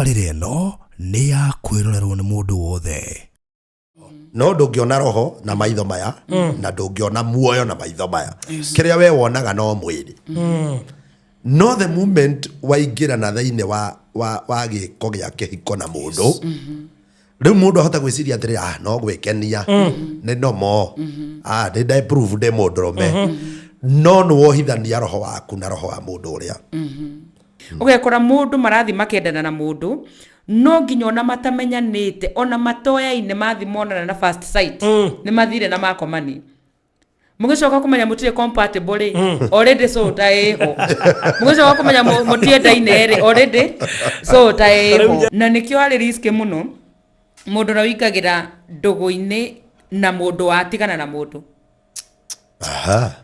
Tabarĩra ĩno nĩ ya kwĩrorerwo nĩ mũndũ wothe. No ndũngĩona roho na maitho maya, na ndũngĩona muoyo na maitho maya. Kĩrĩa we wonaga no mwĩrĩ. No the moment waingĩrana thĩinĩ wa gĩko gĩa kĩhiko na mũndũ, rĩu mũndũ ahota gwĩciria atĩrĩ, ah, no gwĩkenia, nĩ nomo, ah, nĩ nda prove ndĩ mũndũrũme. No nĩ wohithania roho waku na roho wa mũndũ ũrĩa. Ũgekora mũndũ marathiĩ makendana na mũndũ, no nginya ona matamenyanĩte, ona matoyaine, mathiĩ monana na first sight, nĩ mathire na makomani. Mũgĩcoka kũmenya mũtirĩ compatible rĩ, already so ta ĩho. Mũgĩcoka kũmenya mũtiendaine rĩ, already so ta ĩho. Na nĩkĩo arĩ risk mũno mũndũ ũrĩa ũingagĩra ndũgũ-inĩ na mũndũ watigana na mũndũ.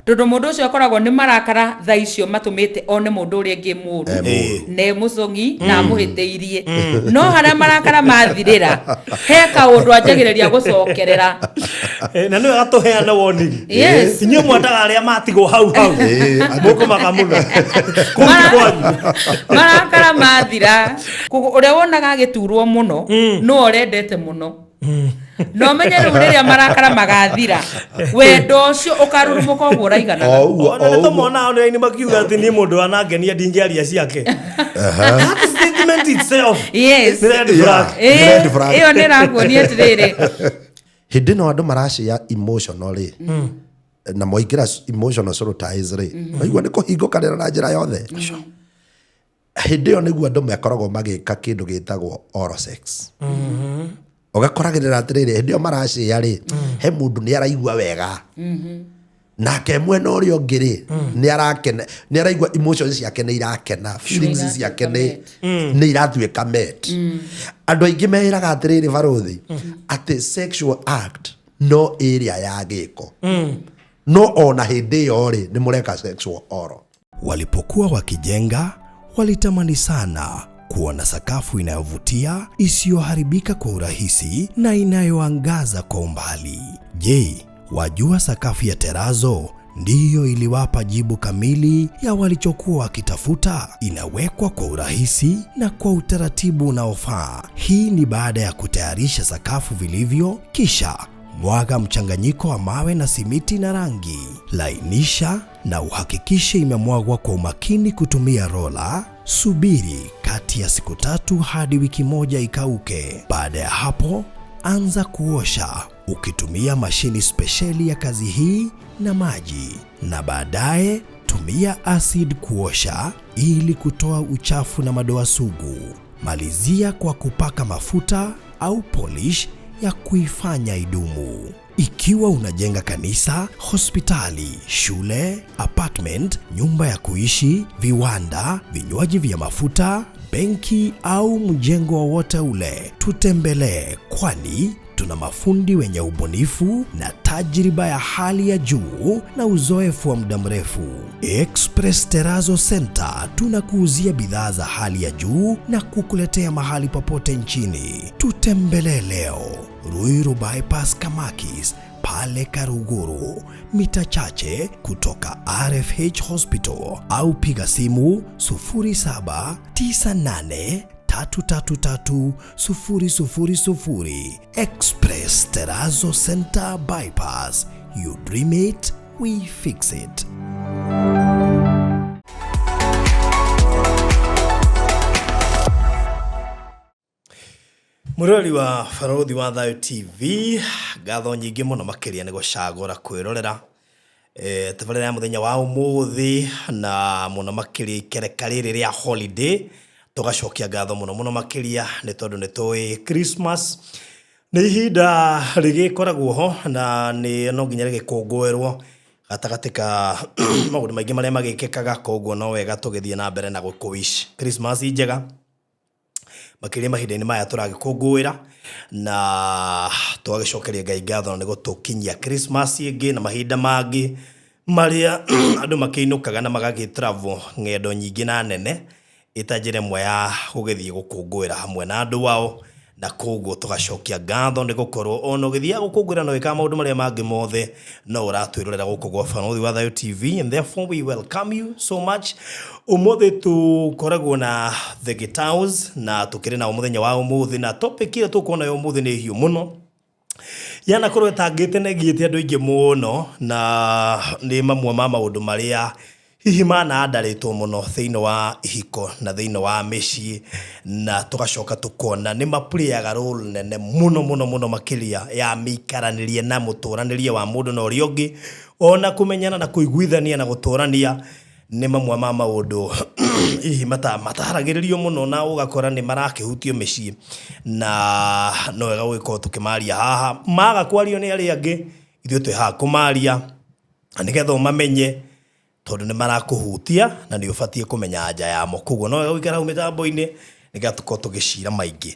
Tondũ mũndũ ũcio akoragwo nĩ marakara thaa icio matũmĩte one mũndũ ũrĩa ũngĩ mũru na e mũcong'i na amũhĩtĩirie, no harĩa marakara mathirĩra, he kaũndũ anjagĩrĩria gũcokerera. Na nĩwe gatũheana woni. Yes. Inyuĩ mwendaga arĩa matigwo hau hau. Mũkũmaka mũno kũu kwanyu. Marakara mathira. Koguo ũrĩa wonaga agĩturwo mũno nĩwe ũrendete mũno, na ũmenye rĩu rĩrĩa marakara magathira, wendo ũcio ũkarurumũka ũguo ũraiganaga. O ũguo. Ona O nĩ ũguo. tũmona online makiuga atĩ niĩ mũndũ wanangenia ndingĩaria ciake. That statement itself nĩ red flag. Red flag. Ĩyo nĩ ĩrakuonia atĩrĩrĩ, Hĩndĩ ĩno andũ maracĩa emotional rĩ, na mwaingĩra emotional soul ties rĩ, waigua nĩ kũhingũkanĩra na njĩra yothe. Hĩndĩ ĩyo nĩguo andũ makoragwo magĩka kĩndũ gĩtagwo oral sex. Ũgakoragĩrĩra atĩrĩrĩ, hĩndĩ ĩyo maracĩa rĩ, he mũndũ nĩ araigua wega, nake mwena ũrĩa ũngĩ rĩ, nĩ arakena, nĩ araigua emotions ciake nĩ irakena, feelings ciake nĩ iratuĩka met. Andũ aingĩ meĩraga atĩrĩrĩ, barũthi, atĩ sexual act no ĩrĩa ya gĩko, no ona hĩndĩ ĩyo rĩ, nĩ mũreka sexual oral. Walipokuwa wakijenga, walitamani sana kuona sakafu inayovutia, isiyoharibika kwa urahisi na inayoangaza kwa umbali. Je, wajua sakafu ya terazo ndiyo iliwapa jibu kamili ya walichokuwa wakitafuta? Inawekwa kwa urahisi na kwa utaratibu unaofaa. Hii ni baada ya kutayarisha sakafu vilivyo, kisha mwaga mchanganyiko wa mawe na simiti na rangi. Lainisha na uhakikishe imemwagwa kwa umakini kutumia rola. Subiri kati ya siku 3 hadi wiki 1 ikauke. Baada ya hapo, anza kuosha ukitumia mashini spesheli ya kazi hii na maji, na baadaye tumia acid kuosha ili kutoa uchafu na madoa sugu. Malizia kwa kupaka mafuta au polish ya kuifanya idumu. Ikiwa unajenga kanisa, hospitali, shule, apartment, nyumba ya kuishi, viwanda, vinywaji vya mafuta, benki au mjengo wowote ule, tutembelee, kwani tuna mafundi wenye ubunifu na tajriba ya hali ya juu na uzoefu wa muda mrefu. Express Terrazzo Center tunakuuzia bidhaa za hali ya juu na kukuletea mahali popote nchini. Tutembelee leo Ruiru Bypass Kamakis pale Karuguru, mita chache kutoka RFH Hospital, au piga simu 0798333000. Express Terrazzo Center Bypass. You dream it, we fix it. Mũrori wa Barũthi wa Thayũ TV, ngatho nyingĩ mũno makĩria nĩ gũcagũra kwĩrorera tabarĩra ya mũthenya wa ũmũthĩ, na mũno makĩria ikereka rĩrĩ rĩa holiday. Tũgacokia ngatho mũno mũno makĩria nĩ tondũ nĩ tũĩ Christmas nĩ ihinda rĩgĩkoragwo ho na nĩ no nginya rĩgĩkũngũĩrwo gatagatĩ ka maũndũ maingĩ marĩa magĩkĩkaga. Koguo no wega tũgĩthiĩ na mbere na gũkũ wish Christmas njega makĩria mahinda-inĩ maya tũragĩkũngũĩra, na tũgagĩcokeria Ngai ngatho nĩ gũtũkinyia Christmas ĩngĩ na mahinda mangĩ marĩa andũ makĩinũkaga na magagĩ travel ng'endo nyingĩ na nene, ĩta njĩra ĩmwe ya gũgĩthiĩ gũkũngũĩra hamwe na andũ ao. Na koguo tũgacokia ngatho nĩ gũkorwo ona ũgĩthiaga gũkũngũĩra na ũgĩkaga maũndũ marĩa mangĩ mothe no ũratwĩrorera gũkũ gwa Barũthi wa Thayũ TV, and therefore we welcome you so much. Ũmũthĩ tũkoragwo na The Gitau's na tũkĩrĩ nao mũthenya wa ũmũthĩ, na topic ĩrĩa tũkorwo nayo ũmũthĩ nĩ hiũ mũno, yanakorwo ĩtangĩte na ĩgiĩte andũ aingĩ mũno, na nĩ mamwe ma maũndũ marĩa hihi manandarĩtwo mũno thĩinĩ wa ihiko na thĩinĩ wa mĩciĩ, na tũgacoka tũkona nĩ maplayaga role nene mũno mũno mũno makĩria ya mĩikaranĩrie na mũtũranĩrie wa mũndũ na ũrĩa ũngĩ, ona kũmenyana na kũiguithania na gũtũrania. Nĩ mamwe ma maũndũ hihi mataharagĩrĩrio mũno na ũgakora nĩ marakĩhutio mĩciĩ, na no wega gũgĩkorwo tũkĩmaria haha. Maga kwario nĩ arĩa angĩ, ithuĩ twĩ haha kũmaria na nĩgetha ũmamenye, tondũ nĩ marakũhutia na nĩ ũbatiĩ kũmenya anja yamo. Koguo no wega gũikara hau mĩtambo-inĩ nĩgetha tũkorwo tũgĩcira maingĩ.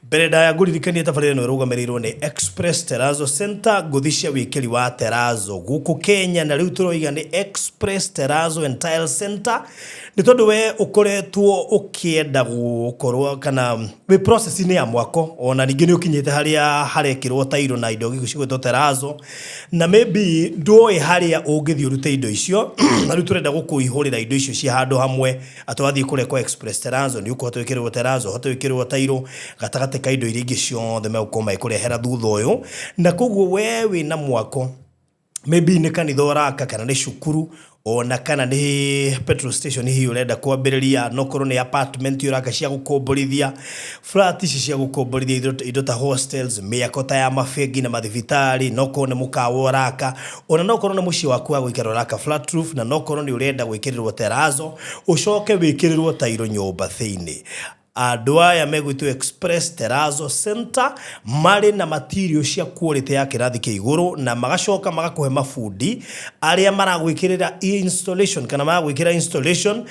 Mbere ndaya ngũririkanie tabarĩra ĩno ĩrũgamĩrĩirwo nĩ Express Terrazzo Center, ngũthi cia wĩkĩri wa terrazzo gũkũ Kenya, na rĩu tũroiga nĩ Express Terrazzo and Tile Center nĩ tondũ we ũkoretwo ũkĩenda gũkorwo kana wĩ process-inĩ ya mwako, ona ningĩ nĩ ũkinyĩte harĩa harekĩrwo tairo na indo cigwĩtwo terrazzo, na maybe ndũĩ harĩa ũngĩthiĩ ũrute indo icio, na rĩu tũrenda gũkũihũrĩra indo icio cia handũ hamwe, atĩ wathiĩ kũrĩa kwa Express Terrazzo nĩ ũkũhota gwĩkĩrĩrwo terrazzo, ũhote gwĩkĩrĩrwo tairo gatagatĩ ka indo iria ingĩ ciothe megũkorwo magĩkũrehera thutha ũyũ. Na koguo we wĩna mwako, maybe nĩ kanitha ũraka kana nĩ cukuru, ona kana nĩ petrol station hihi ũrenda kwambĩrĩria, no korwo nĩ apartment ũraka cia gũkomborithia, flat ici cia gũkomborithia, indo ta hostels, mĩako ta ya mabengi na mathibitarĩ, no korwo nĩ mũkawa ũraka, ona no korwo nĩ mũciĩ waku wa gũikara ũraka flat roof, na no korwo nĩ ũrenda gwĩkĩrĩrwo terrazzo ũcoke wĩkĩrĩrwo tairo nyũmba thĩinĩ. Andũ aya megwĩtwo Express Terrazzo Center marĩ na material cia quality ya kĩrathi kĩa igũrũ, na magacoka magakũhe mabundi arĩa maragwĩkĩrĩra installation kana maragwĩkĩra installation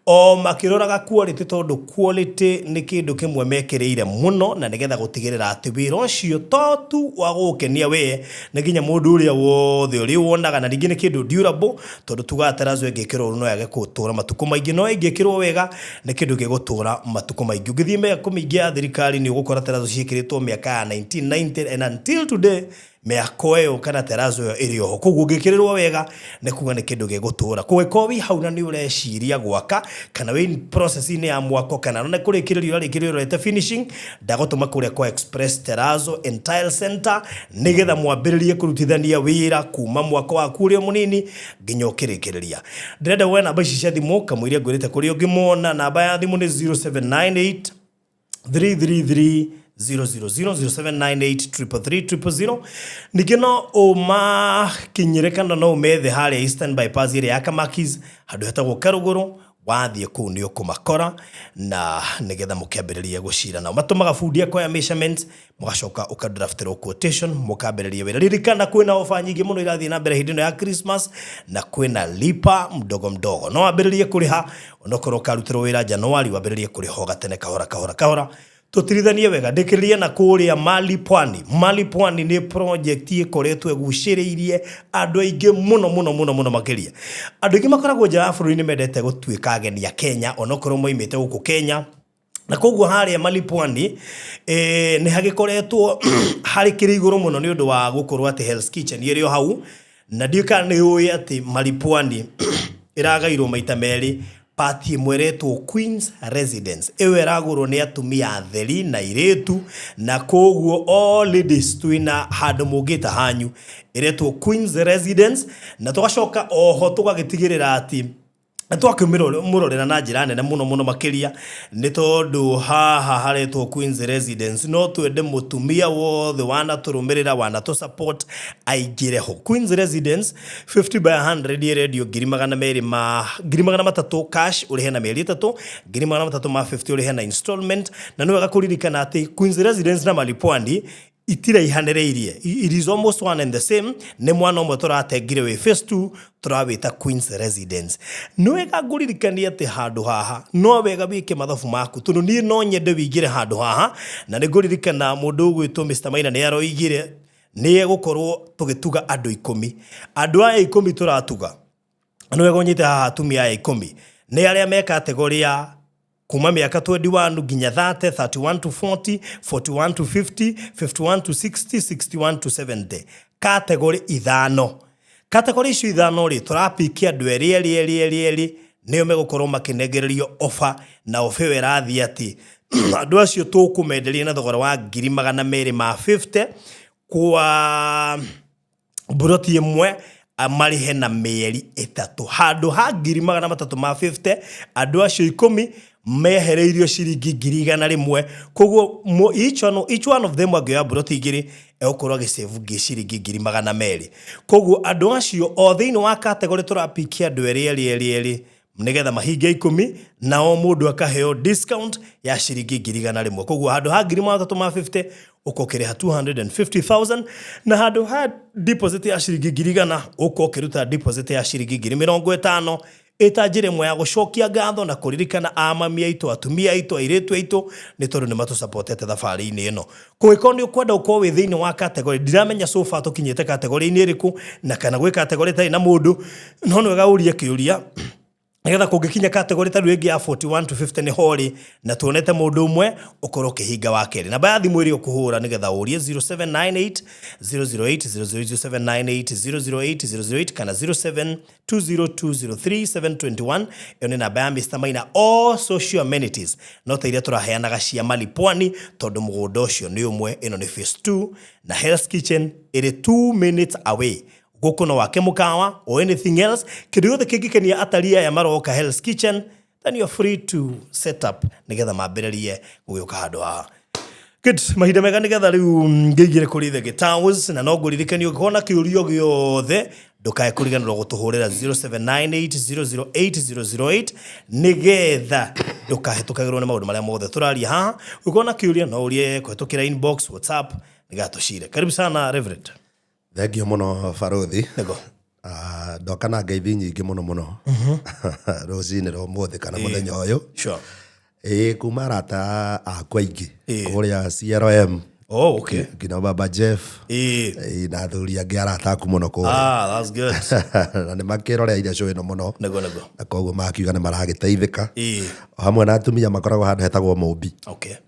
o makĩroraga quality, tondũ quality nĩ kĩndũ kĩmwe mekĩrĩire mũno, na nĩgetha gũtigĩrĩra atĩ wĩra ũcio to tu wa gũgũkenia we, nĩ nginya mũndũ ũrĩa wothe ũrĩ wonaga. Na ningĩ nĩ kĩndũ durable, tondũ tugaga terrazzo ĩngĩkĩrwo ũru no yage gũtũra matukũ maingĩ, no ĩngĩkĩrwo wega nĩ kĩndũ gĩgũtũra matukũ maingĩ. Ũngĩthiĩ mĩako mĩingĩ ya thirikari nĩ ũgũkora terrazzo ciĩkĩrĩtwo mĩaka ya 1990, and until today mĩako ĩyo kana terrazzo ĩyo ĩrĩ oho. Koguo ũngĩkĩrĩrwo wega nĩ kuga nĩ kĩndũ gĩgũtũra. Kũngĩkorwo wĩ hau na nĩ ũreciria gwaka kana wĩ process-inĩ ya mwako kana nĩ kũrĩkĩrĩria ũrarĩkĩrĩria ũrorete finishing, ndagũtũma kũrĩa kwa Express Terrazzo and Tile Center nĩgetha mwambĩrĩrie kũrutithania wĩra kuma mwako waku ũrĩa mũnini nginya ũkĩrĩkĩrĩria. Ndĩrenda woe namba ici cia thimũ kamũiria ngwĩrĩte kũrĩa ũngĩmona. Namba ya thimũ nĩ 0798 333 000, 0798 333 000. Ningĩ no ũmakinyĩre kana no ũmethe harĩa Eastern Bypass ĩrĩa ya Kamakis, handũ hetagwo Karũgũrũ. Wathiĩ kũu nĩ ũkũmakora na nĩgetha mũkĩambĩrĩrie gũcira nao. Matũmaga bundi akoya measurements, mũgacoka ũkadraftĩrwo quotation, mũkambĩrĩria wĩra. Ririkana kwĩna ofa nyingĩ mũno irathiĩ na mbere hĩndĩ ĩno ya Christmas, na kwĩna lipa mdogo mdogo. No wambĩrĩrie kũrĩha onokorwo ũkarutĩrwo wĩra Januari, wambĩrĩrie kũrĩha o gatene, kahora kahora kahora. Tũtirithanie wega ndĩkĩrĩrie na kũrĩa Mali Pwani. Mali Pwani nĩ project ĩkoretwo ĩgucĩrĩirie andũ aingĩ mũno mũno mũno mũno makĩria. Andũ aingĩ makoragwo nja wa bũrũri nĩ mendete gũtuĩka ageni a Kenya onokorwo moimĩte gũkũ Kenya, na koguo harĩa Mali Pwani nĩ hagĩkoretwo harĩ kĩrĩ igũrũ mũno nĩ ũndũ wa gũkorwo atĩ Hell's Kitchen ĩrĩ o hau. Na ndiũĩ kana nĩ ũĩ atĩ Mali Pwani ĩragairwo maita merĩ. Part ĩmwe ĩretwo Queen's Residence, ĩyo ĩragũrwo nĩ atumia atheri na airĩtu, na koguo all ladies twĩna handũ mũngĩta hanyu, ĩretwo Queen's Residence. Na tũgacoka oho tũgagĩtigĩrĩra atĩ twakĩmũrorera na njĩra nene mũno mũno makĩria, nĩ tondũ haha haretwo Queen's Residence, no twende mũtumia wothe wanatũrũmĩrĩra, wanatũ support aingĩre ho. Queen's Residence 50 by 100 ĩrendio 200,000 ma 300,000 cash, ũrĩhe na mĩeri 3, 350,000 ũrĩhe na installment. Na nĩ wega kũririkana atĩ Queen's Residence na Mali Pwani itiraihanĩrĩirie, it is almost one and the same. Nĩ mwana ũmwe tũratengire wĩ phase 2, tũrawĩta Queen's Residence. Nĩ wega ngũririkania atĩ handũ haha no wega wĩke mathabu maku, tondũ niĩ no nyende wĩingĩre handũ haha. Na nĩ ngũririkana mũndũ ũgwĩtwo Mr Maina nĩ aroigire nĩ egũkorwo tũgĩtuga andũ 10. Andũ aya 10 tũratuga, nĩ wega ũnyite haha, atumia aya 10 nĩ arĩa me category ya Kuma mĩaka 21 nginya 30, 31 to 40, 41 to 50, 51 to 60, 61 to 70. Category ithano. Category icio ithano rĩ, tũrapiki andũ erĩ erĩ erĩ erĩ erĩ nĩo megũkorwo makĩnengererio offer, na offer ĩyo ĩrathiĩ atĩ andũ acio tũkũmenderia na thogora wa 250,000 kwa mburoti ĩmwe, marĩhe na mĩeri 3 handũ ha 350,000. Andũ acio 10 mehereirio ciringi 100,000. Koguo each one of them angĩoya mburoti 2, egũkorwo agĩsave ciringi 200,000. Koguo andũ acio o thĩinĩ wa category tũrapiki andũ erĩ erĩ erĩ erĩ nĩgetha mahinge 10, na o mũndũ akaheo discount ya ciringi 100,000. Koguo handũ ha 350,000 ũko ũkĩrĩha 250,000, na handũ ha deposit ya ciringi 100,000 ũko ũkĩruta deposit ya ciringi 50,000, ĩta njĩra ĩmwe ya gũcokia ngatho na kũririkana amami aitũ, atumia aitũ, airĩtu aitũ, nĩ tondũ nĩ matũsupportete thabarĩ-inĩ ĩno. Kũngĩkorwo nĩ ũkwenda ũkorwo wĩ thĩinĩ wa category, ndiramenya so far tũkinyĩte category-inĩ ĩrĩkũ na kana gwĩ category ĩtarĩ na mũndũ, no nĩ wega ũrie kĩũria nĩgetha kũngĩkinya category ta rĩu ĩngĩ ya 41 to 50 nĩ horĩ na tuonete mũndũ ũmwe, ũkorwo ũkĩhinga wa kerĩ. Namba ya thimũ ĩrĩa ũkũhũra nĩgetha ũrie, 0798 008 00798 008 008 kana 0720203721. Ĩyo nĩ namba ya Mr. Maina. All social amenities no ta iria tũraheanaga cia Malipwani, tondũ mũgũnda ũcio nĩ ũmwe. Ĩno nĩ phase 2 na Hell's Kitchen ĩrĩ 2 minutes away. Gũkũ no wake mũkawa or anything else, kĩndũ gĩothe kĩngĩkenia atarii aya maroka Hell's Kitchen, then you're free to set up nĩgetha mambĩrĩrie gũgĩũka handũ haha. Good, mahinda mega nĩgetha rĩu ngĩingĩre kũrĩ The Gitowns, na no ngũririkanie ũngĩkorwo na kĩũria gĩothe ndũkae kũriganĩrwo gũtũhũrĩra 0798008008 nĩgetha ndũkahĩtũkagĩrwo nĩ maũndũ marĩa mothe tũraria haha. Ũngĩkorwo na kĩũria no ũrie kũhĩtũkĩra inbox, WhatsApp, nĩgetha tũcire. Karibu sana, Reverend. Thengio mũno, barothi. Nĩgo. Ah, ndoka na ngeithi nyingĩ mũno mũno rũcinĩ rwa ũmũthĩ kana mũthenya ũyũ. Ĩĩ, kuma arata akwa aingĩ kũrĩa CRM nginya baba Jeff. Ĩĩ, na athuri angĩ arata aku mũno kũrĩa. Ah, that's good. Na nĩ makĩroreire show ĩno mũno Nĩguo. Na koguo makiuga nĩ maragĩteithĩka, o hamwe na atumia makoragwo handũ hetagwo Mũmbi.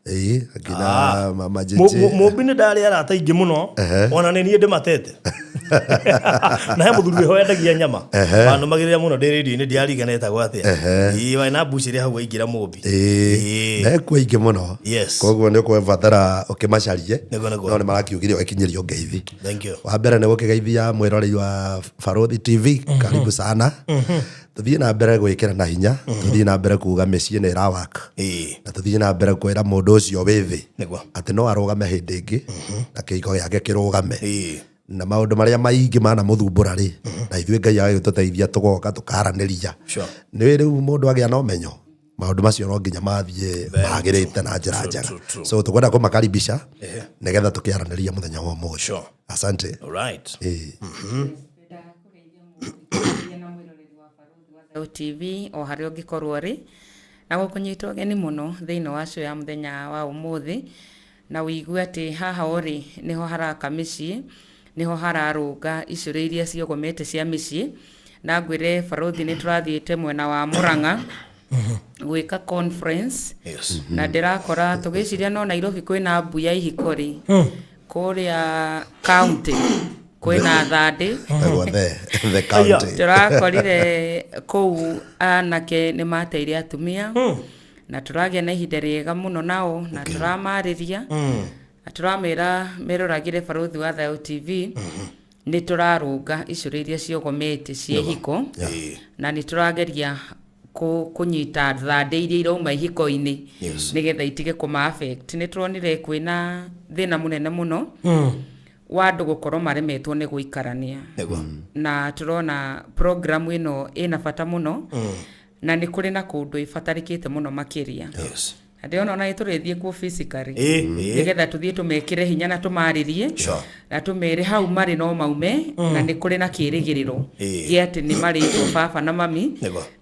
Ĩĩ, nginya mama Jeje. Mũmbi nĩ ndarĩ arata aingĩ mũno, ona nĩ niĩ ndĩmatete, na he mũthuri wĩho wendagia nyama wanũmagĩrĩra mũno ndĩ rĩndio-inĩ, ndiarigana etagwo atĩa. Ĩĩ, warĩ na mbucĩrĩ hau waingĩra Mũmbi. Ĩĩ, mekuo aingĩ mũno. Koguo nĩ ũkũbatara ũkĩmacarie. Nĩguo. No nĩ marakiugire ũgĩkinyĩrio ngeithi. Thank you. Wa mbere nĩ gũkĩgeithia mwĩrorei wa Barothi TV, karibu sana. Tũthiĩ na mbere gwĩkĩra na hinya, tũthiĩ na mbere kuga mĩciĩ nĩ ĩrawaka, na tũthiĩ na mbere kwĩra mũndũ ũcio wĩ thĩ atĩ no arũgame hĩndĩ ĩngĩ na kĩhiko gĩake kĩrũgame, na maũndũ marĩa maingĩ manamũthumbũra rĩ, na ithuĩ Ngai agagĩtũteithia tũgoka tũkaranĩria. Nĩ rĩu mũndũ agĩa na ũmenyo, maũndũ macio no nginya mathiĩ magĩrĩte na njĩra njega. True, true. So tũkwenda kũmakaribisha nĩgetha tũkĩaranĩria mũthenya wa ũmũthĩ. Asante. All right. Ĩĩ. Thayũ TV o harĩa ũngĩkorwo ũrĩ, na gũkũnyita ũgeni mũno thĩinĩ wa show ya mũthenya wa ũmũthĩ, na ũigue atĩ haha ũrĩ nĩho haraka mĩciĩ, nĩho hararũnga icũrĩ iria ciogomete cia mĩciĩ. Na ngwĩre barothi, nĩ tũrathiĩte mwena wa Mũrang'a gwĩka conference na ndĩrakora tũgĩciria no Nairobi kwĩna mbu ya ihiko rĩ, kũrĩa county kwĩna thandĩ. Etagwo the county. Tũrakorire kũu anake nĩ mateire atumia, na tũragĩa na ihinda rĩega mũno nao, na tũramarĩria na tũramera meroragĩre Barothi wa Thayũ TV. Nĩ tũrarũnga icũrĩ iria ciogomete cia ihiko, na nĩ tũrageria kũnyita thandĩ iria irauma ihiko-inĩ nĩgetha itige kũma affect. Nĩ tũronire kwĩna thĩna mũnene mũno wa andũ gũkorwo maremetwo nĩ gũikarania, na tũrona program ĩno ĩna bata mũno, na nĩ kũrĩ na kũndũ ĩbatarĩkĩte mũno makĩria. Na ndĩrona ona nĩ tũrĩthiĩ kuo physically nĩgetha tũthiĩ tũmekĩre hinya na tũmarĩrie na tũmere hau marĩ no maume, na nĩ kũrĩ na kĩrĩgĩrĩro gĩa atĩ nĩ marĩtwo baba na mami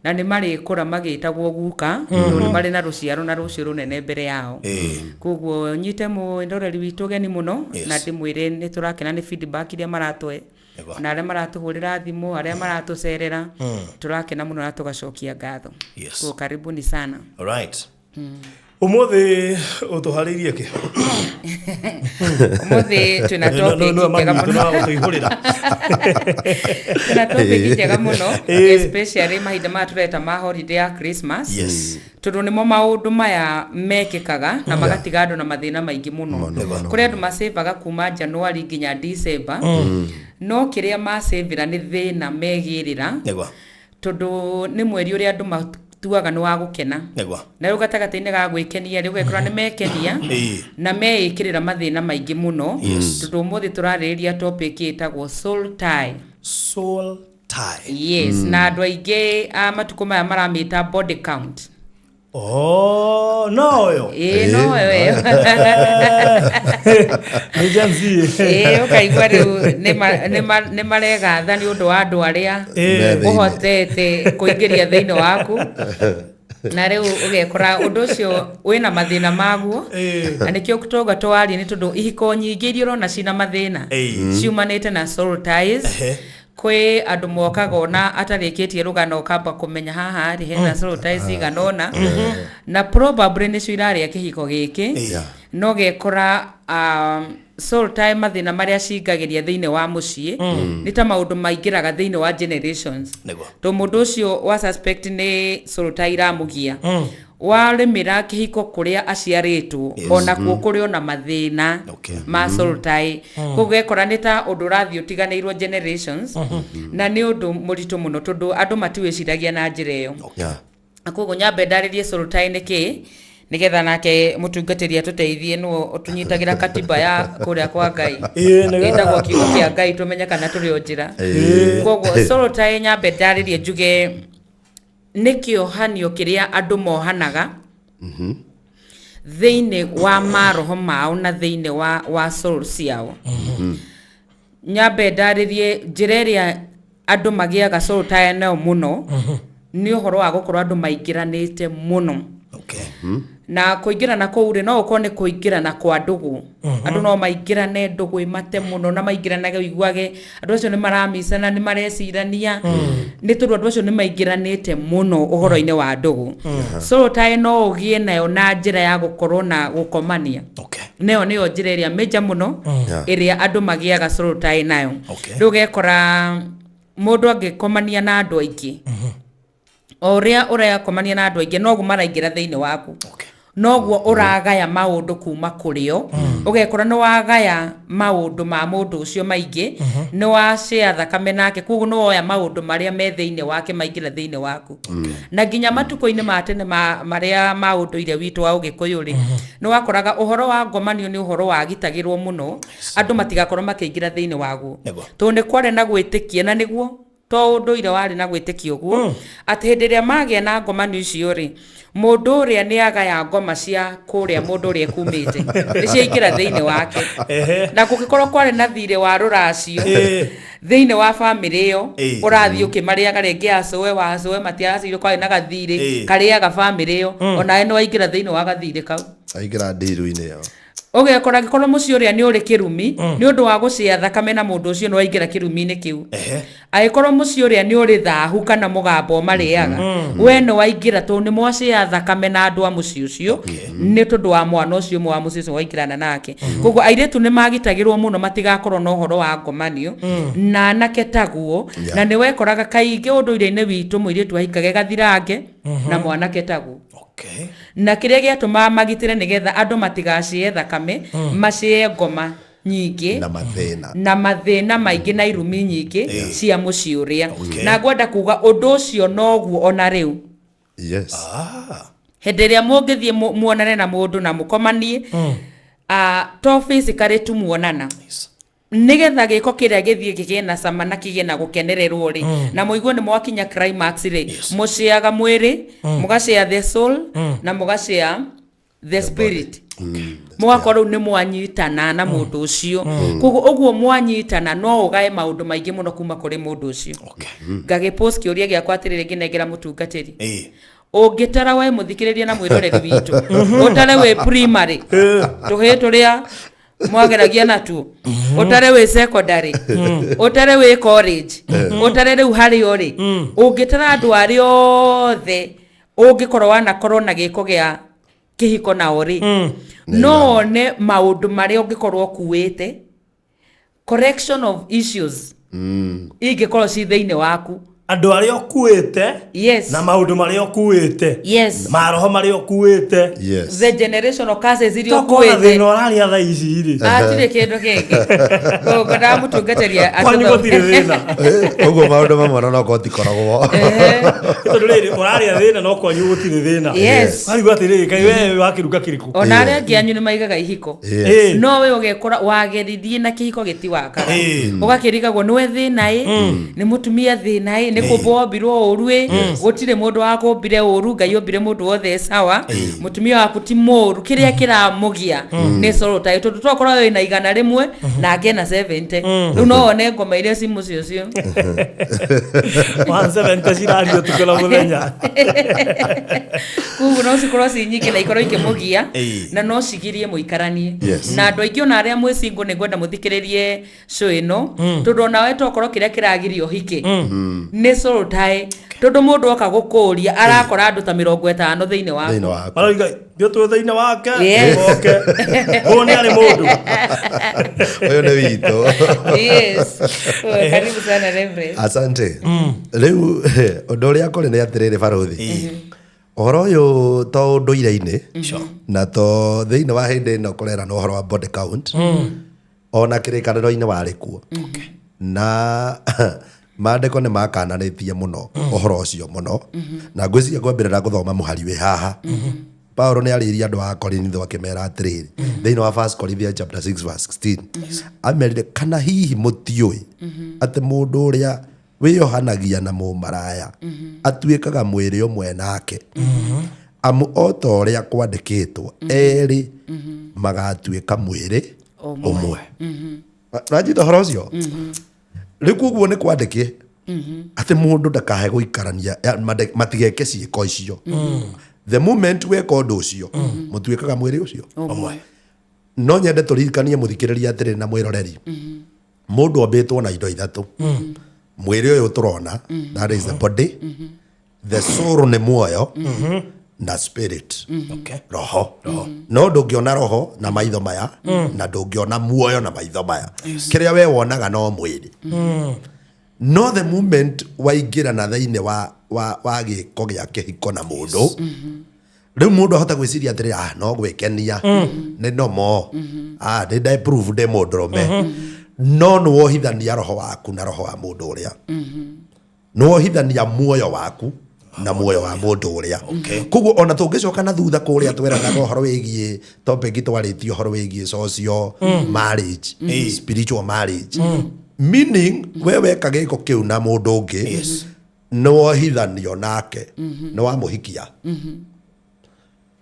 na nĩ marĩkũra magĩtagwo guka, tondũ nĩ marĩ na rũciaro na rũciũ rũnene mbere yao. Koguo nyite mwĩroreri witũ ũgeni mũno na ndĩmwĩre nĩ tũrakena nĩ feedback iria maratũhe na arĩa maratũhũrĩra thimũ, arĩa maratũcerera. Tũrakena mũno na tũgacokia ngatho. Koguo karibuni sana. All right. Umuthi utuhariirie ki? Umuthi twina topic njega muno. Tuihurira. Twina topic njega muno, especially mahinda maya tureta ma holiday ya Christmas, tondu nimo maundu maya mekikaga na magatiga andu na mathina maingi muno. Mũno. Kuri andu masevaga kuma January nginya December, no kiria masevera ni thina megirira, tondu ni mweri uria andu matuaga ni wa gukena, na riu gatagatĩ-inĩ ga gwĩkenia rĩ, ũgekora nĩ mekenia na meĩkĩrĩra mathĩna maingĩ mũno, tondũ ũmũthĩ tũrarĩrĩria topic ĩtagwo soul tie. Soul tie. Yes, na andũ aingĩ a matukũ maya maramĩta body count. Oh, no yo. Ĩĩ, no yo ĩyo. Nĩ Gen Z. Ĩĩ, ũkaigua rĩu nĩ maregatha nĩ ũndũ wa andũ arĩa Me thĩinĩ. ũhotete kũingĩria thĩinĩ waku, na rĩu ũgekora ũndũ ũcio wĩna mathĩna maguo. Na nĩkĩo tauga twarie, nĩ tondũ ihiko nyingĩ iria ũrona cina mathĩna ciumanĩte na soul ties. Kwĩ andũ mokaga ona atarĩkĩtie rũgano, ũkamba kũmenya haha rĩ hena soul ties igana ũna, na probably nĩcio irarĩa kĩhiko gĩkĩ. No gekora soul tie, mathĩna marĩa cingagĩria thĩinĩ wa mũciĩ nĩ ta maũndũ maingĩraga thĩinĩ wa generations, to mũndũ ũcio wa suspect nĩ soul tie iramũgia, warĩmĩra kĩhiko kũrĩa aciarĩtwo, onakuo kũrĩ ona mathĩna ma soul tie. Koguo gekora nĩ ta ũndũ ũrathiĩ ũtiganĩirwo generations, na nĩ ũndũ mũritũ mũno tondũ andũ matiwĩciragia na njĩra ĩyo. Na koguo nyambe ndarĩrie soul tie nĩ kĩĩ, nĩgetha nake mũtungatĩri atũteithie, nĩwe ũtũnyitagĩra katiba ya kũrĩa kwa Ngai, Ĩĩ, ĩtagwo kiugo kĩa Ngai, tũmenye kana tũrĩ o njĩra. Koguo soul tie, nyambe ndarĩrie njuge nĩ kĩohanio kĩrĩa andũ mohanaga thĩinĩ wa maroho mao na thĩinĩ wa soul ciao. Nyambe ndarĩrie njĩra ĩrĩa andũ magĩaga soul tie nayo mũno nĩ ũhoro wa gũkorwo andũ maingĩranĩte mũno. Na kũingĩrana kũu rĩ, no ũkorwo nĩ kũingĩrana kwa ndũgũ. Andũ no maingĩrane ndũgũ ĩmate mũno, na maingĩranage ũiguage andũ acio nĩ maramicana, nĩ marecirania, nĩ tondũ andũ acio nĩ maingĩranĩte mũno ũhoro-inĩ wa ndũgũ. Soul tie no ũgĩe nayo na njĩra ya gũkorwo na gũkomania. Nayo nĩyo njĩra ĩrĩa major mũno ĩrĩa andũ magĩaga soul tie nayo. Rĩu ũgekora mũndũ angĩkomania na andũ aingĩ, o ũrĩa ũrakomania na andũ aingĩ, noguo maraingĩra thĩinĩ waku, noguo ũragaya maũndũ kuma kũrĩo. Ũgekora nĩ wagaya maũndũ ma mũndũ ũcio maingĩ, nĩ wacĩa thakame nake, koguo nĩ woya maũndũ marĩa me thĩinĩ wake maingĩra thĩinĩ waku. Na nginya matukũ-inĩ ma tene marĩa ma ũndũire witũ wa Ũgĩkũyũ rĩ, nĩ wakoraga ũhoro wa ngomanio nĩ ũhoro wagitagĩrwo mũno, andũ matigakorwo makĩingĩra thĩinĩ waguo, tondũ nĩ kwarĩ na gwĩtĩkia, na nĩguo to ũndũire warĩ na gwĩtĩkia ũguo, atĩ hĩndĩ ĩrĩa magĩa na ngomanio icio rĩ, mũndũ ũrĩa nĩ agaya ngoma cia kũrĩa mũndũ ũrĩa ekumĩte nĩ ciaingĩra thĩinĩ wake. Na kũngĩkorwo kwarĩ na thirĩ wa rũracio thĩinĩ wa bamĩrĩ ĩyo, ũrathiĩ ũkĩmarĩaga rĩngĩ, acũwe wa acũwe matiaracirwo, kwarĩ na gathirĩ karĩaga bamĩrĩ ĩyo, onawe nĩ waingĩra thĩinĩ wa gathirĩ kau. Aingĩra ndiru-inĩ ĩyo. Ũgekora angĩkorwo mũciĩ ũrĩa nĩ ũrĩ kĩrumi, nĩ ũndũ wa gũcĩa thakame na mũndũ ũcio, nĩ waingĩra kĩrumi-inĩ kĩu. Angĩkorwo mũciĩ ũrĩa nĩ ũrĩ thahu kana mũgambo marĩaga, we nĩ waingĩra, tondũ nĩ mwacĩa thakame na andũ a mũciĩ ũcio, nĩ tondũ wa mwana ũcio ũmwe wa mũciĩ ũcio waingĩrana nake. Koguo airĩtu nĩ magitagĩrwo mũno matigakorwo na ũhoro wa ngomanio, na anake taguo. Na nĩ wekoraga kaingĩ ũndũire-inĩ witũ mũirĩtu ahikage gathirange na mwanake taguo. Na kĩrĩa gĩatũmaga magitĩre nĩgetha andũ matigacĩe thakame, macĩe ngoma nyingĩ na mathĩna, na mathĩna maingĩ na irumi nyingĩ cia mũciĩ ũrĩa. Na ngwenda kuga ũndũ ũcio noguo ona rĩu. Hĩndĩ ĩrĩa mũngĩthiĩ muonane na mũndũ na mũkomanie, to physically tu muonana, nigetha gĩko kĩrĩa gĩthiĩ kĩgĩe na cama na kĩgĩe na gũkenererwo rĩ, na mũigue nĩ mwakinya climax rĩ, mũcĩaga mwĩrĩ, mũgacĩa the soul na mũgacĩa the spirit, mũgakorwo rĩu nĩ mwanyitana na mũndũ ũcio. Koguo ũguo mwanyitana, no ũgae maũndũ maingĩ mũno kuma kũrĩ mũndũ ũcio. Ngagĩpost kĩũria gĩakwa atĩrĩrĩ, ngĩnengera mũtungatĩri, ũngĩtara we mũthikĩrĩria na mwĩroreri witũ, ũtare wĩ primary tũhĩ tũrĩa mwageragia natuo, ũtare wĩ secondary, ũtare wĩ college, ũtare rĩu harĩa ũrĩ, ũngĩtara andũ arĩa othe ũngĩkorwo wanakorwo na gĩko gĩa Kĩhiko nao rĩ, no one maũndũ marĩa ũngĩkorwo ũkuĩte, correction of issues ingĩkorwo ci thĩinĩ waku. Andũ arĩa ũkuĩte na maũndũ marĩa ũkuĩte, maroho marĩa ũkuĩte. The generational curses iria tokorwo na ũkuĩte. Thĩna ũraria thaa ici rĩ. Hatirĩ kĩndũ kĩngĩ ngwendaga mũtungatĩri. Kwanyu gũtirĩ thĩna? Ũguo maũndũ mamwe ona okorwo tikoragwo. Tondũ rĩrĩ ũraria thĩna no kwanyu gũtirĩ thĩna. Warigwo atĩrĩrĩ, kaĩ we wakĩruga kĩrĩkũ? Ona arĩa angĩ anyu nĩ maigaga ihiko, no we ũgekora wageririe na kĩhiko gĩtiwakaga. Ũgakĩrigagwo nĩwe thĩna ĩ, nĩ mũtumia thĩna ĩ, nĩ kũmbwo wombirwo ũru ĩ. Gũtirĩ mũndũ wakũmbire ũru. Ngai ombire mũndũ wothe e sawa. Mũtumia waku ti mũru, kĩrĩa kĩramũgia nĩ soul tie, tondũ tokorwo wĩna 100 nake ena 70. Rĩu no wone ngoma iria ci mũciĩ ũcio. 170 cirario ũtukũ na mũthenya. Koguo no cikorwo ci nyingĩ na ikorwo ikĩmũgia na no cigirie mũikaranie na andũ aingĩ, ona arĩa mwĩ single. Nĩ ngwenda mũthikĩrĩrie show ĩno, tondũ onawe tokorwo kĩrĩa kĩragiria ũhike nĩ soul tie, tondũ mũndũ oka gũkũria arakora andũ ta 50 thĩinĩ waku. Thĩinĩ waku. Maroiga ithuĩ twĩ thĩinĩ wake. Yes. Oke ũyũ nĩ arĩ mũndũ. Ũyũ nĩ witũ. Yes. Oh, karibu sana, Reverend. Asante. Rĩu ũndũ ũrĩa kũrĩ nĩ atĩrĩrĩ, barũthi, ũhoro ũyũ to ũndũire-inĩ na to thĩinĩ wa hĩndĩ ĩno kũrerana ũhoro wa body count, ona kĩrĩkanĩro-inĩ warĩ kuo na maandĩko nĩ makananĩtie mũno ũhoro ũcio mũno. Na ngwĩciria ngwambĩrĩra gũthoma mũhari wĩ haha. Paulo nĩ arĩirie andũ a Korintho akĩmera atĩrĩrĩ, thĩinĩ wa 1 Corinthians chapter 6 verse 16, amerire, "Kana hihi mũtiũĩ atĩ mũndũ ũrĩa wĩyohanagia na mũmaraya atuĩkaga mwĩrĩ ũmwe nake? Amu o ta ũrĩa kwandĩkĩtwo, erĩ magatuĩka mwĩrĩ ũmwe." Ũmwe. Ũranyita ũhoro ũcio? Rĩu koguo nĩ kwandĩke atĩ mũndũ ndakahe gũikarania matigeke ciĩko icio. The moment weka ũndũ ũcio, mũtuĩkaga mwĩrĩ ũcio ũmwe. No nyende tũririkanie mũthikĩrĩria atĩrĩ na mwĩroreri, mũndũ ombĩtwo na indo ithatũ: mwĩrĩ ũyũ tũrona, that is the body, the soul nĩ muoyo, na spirit, roho. No ndũngĩona roho na maitho maya, na ndũngĩona muoyo na maitho maya. Kĩrĩa we wonaga no mwĩrĩ. No the moment waingĩra na thĩinĩ wa gĩko gĩa kĩhiko na mũndũ, rĩu mũndũ ahota gwĩciria atĩrĩ, "Ah, no gwĩkenia, nĩ nomo, ah, nĩ nda prove ndĩ mũndũrũme." No nĩ wohithania roho waku na roho wa mũndũ ũrĩa, nĩ wohithania muoyo waku na muoyo wa mũndũ ũrĩa. Koguo ona tũngĩcoka na thutha kũrĩa tweranaga ũhoro wĩgiĩ topic twarĩtie ũhoro wĩgiĩ social marriage, spiritual marriage, meaning we weka gĩko kĩu na mũndũ ũngĩ, nĩ wohithanio nake, nĩ wamũhikia.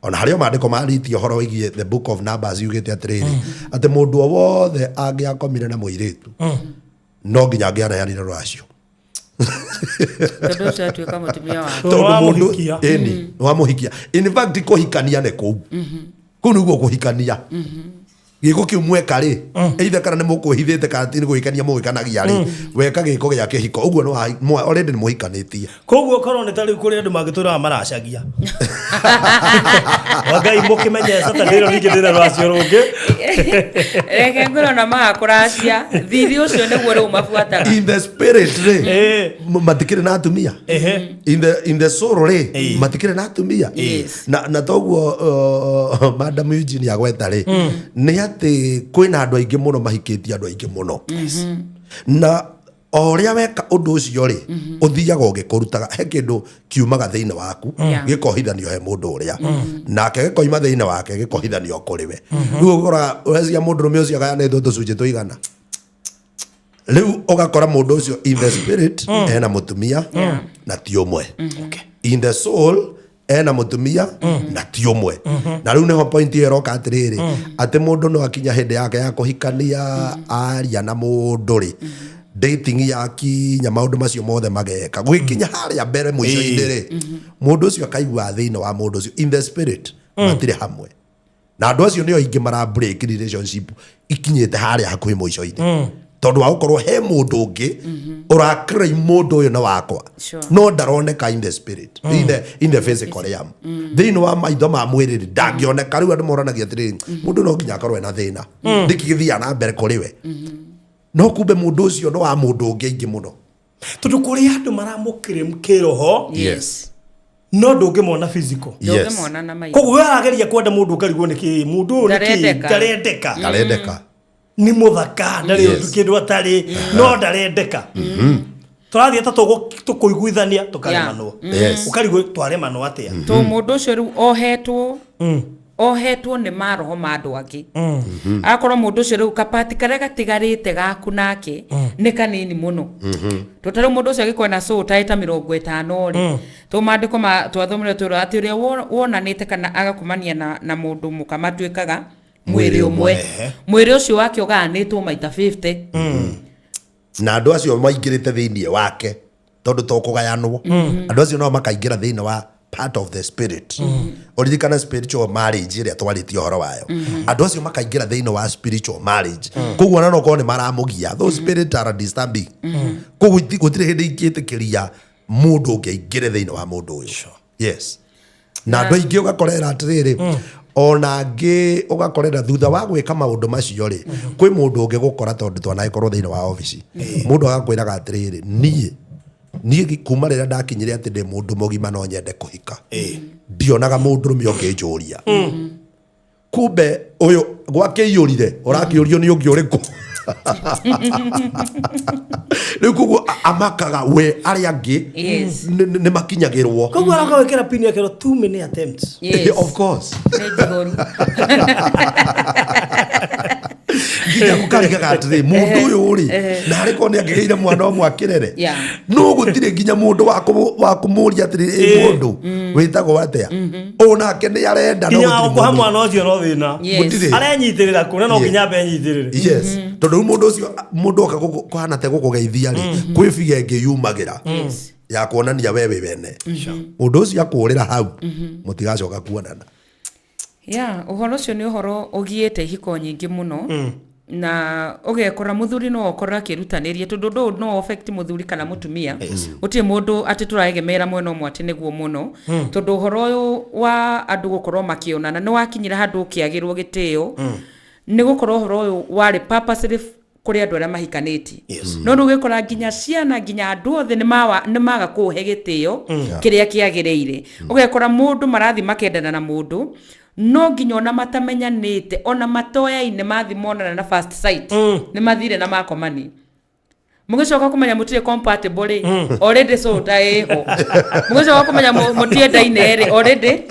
Ona harĩa maandĩko marĩtie ũhoro wĩgiĩ the Book of Numbers yugĩte atĩrĩrĩ, atĩ mũndũ o wothe angĩakomire na mũirĩtu, no nginya angĩaneanire rũracio. Tondũ ũcio atuĩka mũtumia wake. Tondũ mũndũ wamũhikia. Ĩni, wamũhikia. In fact, kũhikania nĩ kũu kũu nĩguo kũhikania, gĩko kĩu mweka rĩ, either kana nĩ mũkwĩhithĩte kana ti nĩ gwĩkenia mũgĩkanagia rĩ, weka gĩko gĩa kĩhiko ũguo nĩ already nĩ mũhikanĩtie. Koguo korwo nĩ ta rĩu kũrĩ andũ mangĩtũraga maracagia Ngai mũkĩmenye Saturday ĩno ningĩ ndĩna rwacio rũngĩ. Reke ngwĩre, ona magakũracia thiri ũcio nĩguo rĩu mabuataga. In the spirit rĩ, matikĩrĩ na atumia. In the soul rĩ, matikĩrĩ na atumia. Na toguo Madam Eugene agweta rĩ, nĩ atĩ kwĩna andũ aingĩ mũno mahikĩtie andũ aingĩ mũno, na o ũrĩa weka ũndũ ũcio rĩ, ũthiaga ũgĩkũrutaga he kĩndũ kiumaga thĩinĩ waku, gĩkohithanio he mũndũ ũrĩa, nake gĩkoima thĩinĩ wake gĩkohithanio kũrĩ we. Rĩu ũgakora ũreciria mũndũrũme ũcio agayanĩtwo tũcunjĩ tũigana. Rĩu ũgakora mũndũ ũcio in the spirit ena mũtumia na ti ũmwe, in the soul ena mũtumia na ti ũmwe. Na rĩu nĩho point ĩyo ĩroka atĩrĩrĩ, atĩ mũndũ no akinya hĩndĩ yake ya kũhikania, aria na mũndũ rĩ, dating yakinya, maũndũ macio mothe mageka, gwĩkinya harĩa mbere mũico-inĩ rĩ, mũndũ ũcio akaigua thĩinĩ wa mũndũ ũcio in the spirit matirĩ hamwe. Na andũ acio nĩo aingĩ mara break relationship ikinyĩte harĩa hakuhĩ mũico-inĩ. Tondũ wa gũkorwo he mũndũ ũngĩ ũraclaim mũndũ ũyũ nĩ wakwa. No ndaroneka in the spirit, in the physical realm, thĩinĩ wa maitho ma mwĩrĩ rĩ, ndangĩoneka. Rĩu andũ moranagia atĩrĩrĩ, mũndũ no nginya akorwo ena thĩna, nĩkĩ gĩthiaga na mbere kũrĩ we? No kumbe mũndũ ũcio nĩ wa mũndũ ũngĩ aingĩ mũno. Tondũ kũrĩ andũ maramũkĩrĩ kĩroho, no ndũngĩmona physical. Ndũngĩmona na maitho. Koguo we arageria kwenda mũndũ, ũkarigwo nĩ kĩ mũndũ ũyũ, nĩ kĩ. Ndarendeka. Ndarendeka. Ndarendeka. Nĩ mũthaka, ndarĩ ũndũ kĩndũ atarĩ, no ndarendeka. Tũrathiĩ ta tũkũiguithania, tũkaremanwo. Ũkarigwo twaremanwo atĩa. To mũndũ ũcio rĩu ohetwo nĩ maroho ma andũ angĩ. Akorwo mũndũ ũcio rĩu kapati karĩa gatigarĩte gaku nake nĩ kanini mũno, to ta rĩu mũndũ ũcio angĩkorwo na soul tie ta 50 rĩ, to maandĩko ma twathomire twĩrwo atĩ ũrĩa wonanĩte kana agakomania na mũndũ mũka matuĩkaga mwĩrĩ ũmwe. Mwĩrĩ ũcio wake ũgayanĩtwo maita 50. Na andũ acio maingĩrĩte thĩinĩ wake, tondũ to kũgayanwo, andũ acio nao makaingĩra thĩinĩ wa part of the spirit. Ũririkane spiritual marriage ĩrĩa twarĩtie ũhoro wayo. Andũ acio makaingĩra thĩinĩ wa spiritual marriage, koguo ona no korwo nĩ maramũgia, those spirit are disturbing. Koguo gũtirĩ hĩndĩ ingĩtĩkĩria mũndũ ũngĩ aingĩre thĩinĩ wa mũndũ ũyũ. Yes, na andũ aingĩ ũgakorera atĩrĩrĩ, ona angĩ ũgakorera thutha wa gwĩka maũndũ macio rĩ, kwĩ mũndũ ũngĩ gũkora, tondũ twanagĩkorwo thĩinĩ wa obici, mũndũ agakwĩraga atĩrĩrĩ, niĩ kuma rĩrĩa ndakinyire atĩ ndĩ mũndũ mũgima no nyende kũhika, ndionaga mũndũrũme ũngĩnjũria. Kumbe ũyũ gwakĩiyũrire, ũrakĩũrio nĩ ũngĩ ũrĩkũ rĩu. Koguo amakaga we arĩa angĩ nĩ makinyagĩrwo. Koguo aroka gwĩkĩra pin akerwo too many attempts. Of course. Nĩ njihoru. Nginya gũkarigaga atĩrĩ, mũndũ ũyũ rĩ, na harĩ korwo nĩ angĩgĩire mwana ũmwe akĩrere. No gũtirĩ nginya mũndũ wa kũmũria atĩrĩ, "Ĩ mũndũ wĩtagwo atĩa?" Ũ nake nĩ arenda, no nginya gũtirĩ gũkũha mũndũ. Mwana ũcio no thĩna. Gũtirĩ. Arenyitĩrĩra kũna no nginya ambe enyitĩrĩre. Yes, tondũ rĩu mũndũ ũcio, mũndũ oka kũhana te gũkũgeithia rĩ, kwĩ biga ĩngĩ yumagĩra ya kuonania we wĩ wene. Mũndũ ũcio akũrĩra hau, mũtigacoka kuonana. Ya, ũhoro ũcio nĩ ũhoro ũgiĩte ihiko nyingĩ mũno, na ũgekora mũthuri no okorwo akĩrutanĩria, tondũ ũndũ ũyũ no affect mũthuri kana mũtumia. Gũtirĩ mũndũ atĩ tũraegemera mwena ũmwe atĩ nĩguo mũno, tondũ ũhoro ũyũ wa andũ gũkorwo makĩonana nĩ wakinyĩra handũ ũkĩagĩrwo gĩtĩo, nĩ gũkorwo ũhoro ũyũ warĩ purposely kũrĩ andũ arĩa mahikanĩtie. No rĩu ũgĩkora nginya ciana, nginya andũ othe nĩ maga kũũhe gĩtĩo kĩrĩa kĩagĩrĩire. Ũgekora mũndũ marathiĩ makendana na mũndũ, no nginya ona matamenyanĩte, ona matoyaine, mathiĩ monana na first sight, nĩ mathire na makomani. Mũgĩcoka kũmenya mũtirĩ compatible rĩ, already soul tie ĩho. Mũgĩcoka kũmenya mũtiendaine rĩ, already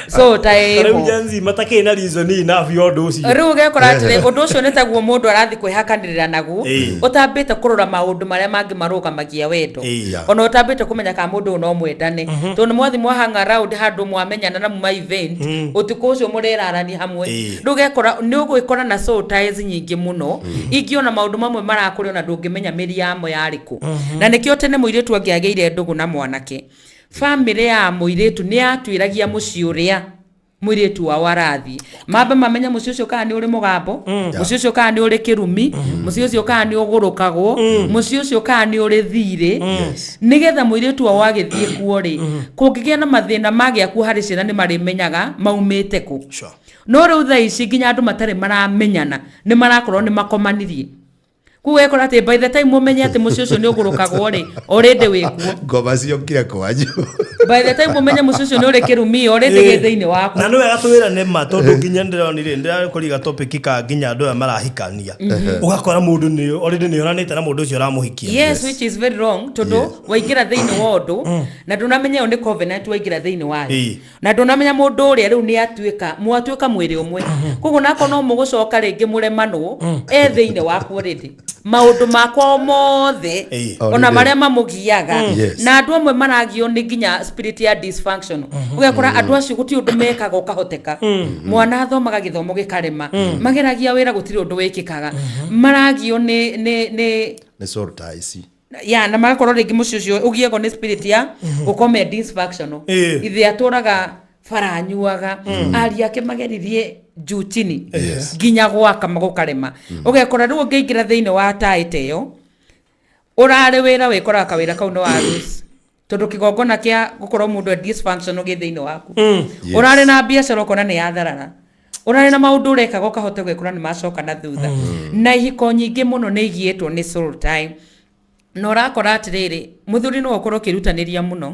soul tie Rĩu ĩho. Gen Z matakĩrĩ na reason enough ya ũndũ ũcio. Rĩu ũgekora atĩrĩ, ũndũ ũcio nĩ taguo mũndũ arathiĩ kwĩhakanĩrĩra naguo, ũtambĩte kũrora maũndũ marĩa mangĩ marũgamagia wendo, ona ũtambĩte kũmenya kana mũndũ ũyũ no mwendane, tondũ nĩ mwathi mwa hang around handũ, mwamenyana na muma event, ũtukũ ũcio mũrerarani hamwe. Rĩu ũgekora nĩ ũgwĩkora na soul ties nyingĩ mũno, ingĩ ona maũndũ mamwe marakũrĩa ona ndũngĩmenya mĩri yamo yarĩ kũ. Na nĩkĩo tene mũirĩtu angĩagĩire ndũgũ na mwanake, bamĩrĩ ya mũirĩtu nĩ yatuĩragia mũciĩ ũrĩa mũirĩtu wao arathiĩ, mambe mamenye mũciĩ ũcio kana nĩ ũrĩ mũgambo, mũciĩ ũcio kana nĩ ũrĩ kĩrumi, mũciĩ ũcio kana nĩ ũgũrũkagwo, mũciĩ ũcio kana nĩ ũrĩ thirĩ, nĩgetha mũirĩtu wao agĩthiĩ kuo rĩ, kũngĩgĩa na mathĩna magĩa kuo harĩ ciana, nĩ marĩmenyaga maumĩte kũ. No rĩu thaa ici nginya andũ matarĩ maramenyana nĩ marakorwo nĩ makomanirie. Koguo ũgekora atĩ by the time ũmenye atĩ mũciĩ ũcio nĩ ũgũrũkagwo rĩ, already wĩ kuo. Ngoma ciokire kwanyu. By the time ũmenye mũciĩ ũcio nĩ ũrĩ kĩrumi, already gĩ thĩinĩ waku. Na nĩ wega twĩra nĩ ma, tondũ nginya ndĩronire ndĩrakoriga topic ka nginya andũ aya marahikania, ũgakora mũndũ nĩ already nĩ onanĩte na mũndũ ũcio ũramũhikia. Yes, which is very wrong, tondũ waingĩra thĩinĩ wa ũndũ na ndũnamenya ĩyo nĩ covenant waingĩra thĩinĩ wayo, na ndũnamenya mũndũ ũrĩa rĩu nĩ atuĩka, mwatuĩka mwĩrĩ ũmwe. Koguo nakorwo no mũgũcoka rĩngĩ mũremanwo, e thĩinĩ waku already, maũndũ makwa o mothe, ona Already. marĩa mamũgiaga. Na andũ amwe maragio nĩ nginya spirit ya dysfunction. Ũgekora andũ acio gũtirĩ ũndũ mekaga ũkahoteka. Mwana athomaga gĩthomo gĩkarema, mageragia wĩra, gũtirĩ ũndũ wĩkĩkaga. Maragio nĩ Nĩ soul ties. Ya, na magakorwo rĩngĩ mũciĩ ũcio ũgiagwo nĩ spirit ya gũkorwo me dysfunctional. Ithe atũraga bara anyuaga, ariũ ake mageririe Juu chini. Nginya gwaka gũkarema. Ũgekora rĩu ũngĩingĩra thĩinĩ wa taĩ ta ĩyo, ũrarĩ wĩra wĩkoraga kawĩra kau nĩ wa lose, tondũ kĩgongona kĩa gũkorwo mũndũ e dysfunctional gĩ thĩinĩ waku. Ũrarĩ na biacara, ũkona nĩ yatharara. Ũrarĩ na maũndũ ũrekaga, ũkahota gwĩkora nĩ macoka na thutha. Na ihiko nyingĩ mũno nĩ igiĩtwo nĩ soul tie, na ũrakora atĩrĩrĩ, mũthuri no ũkorwo ũkĩrutanĩria mũno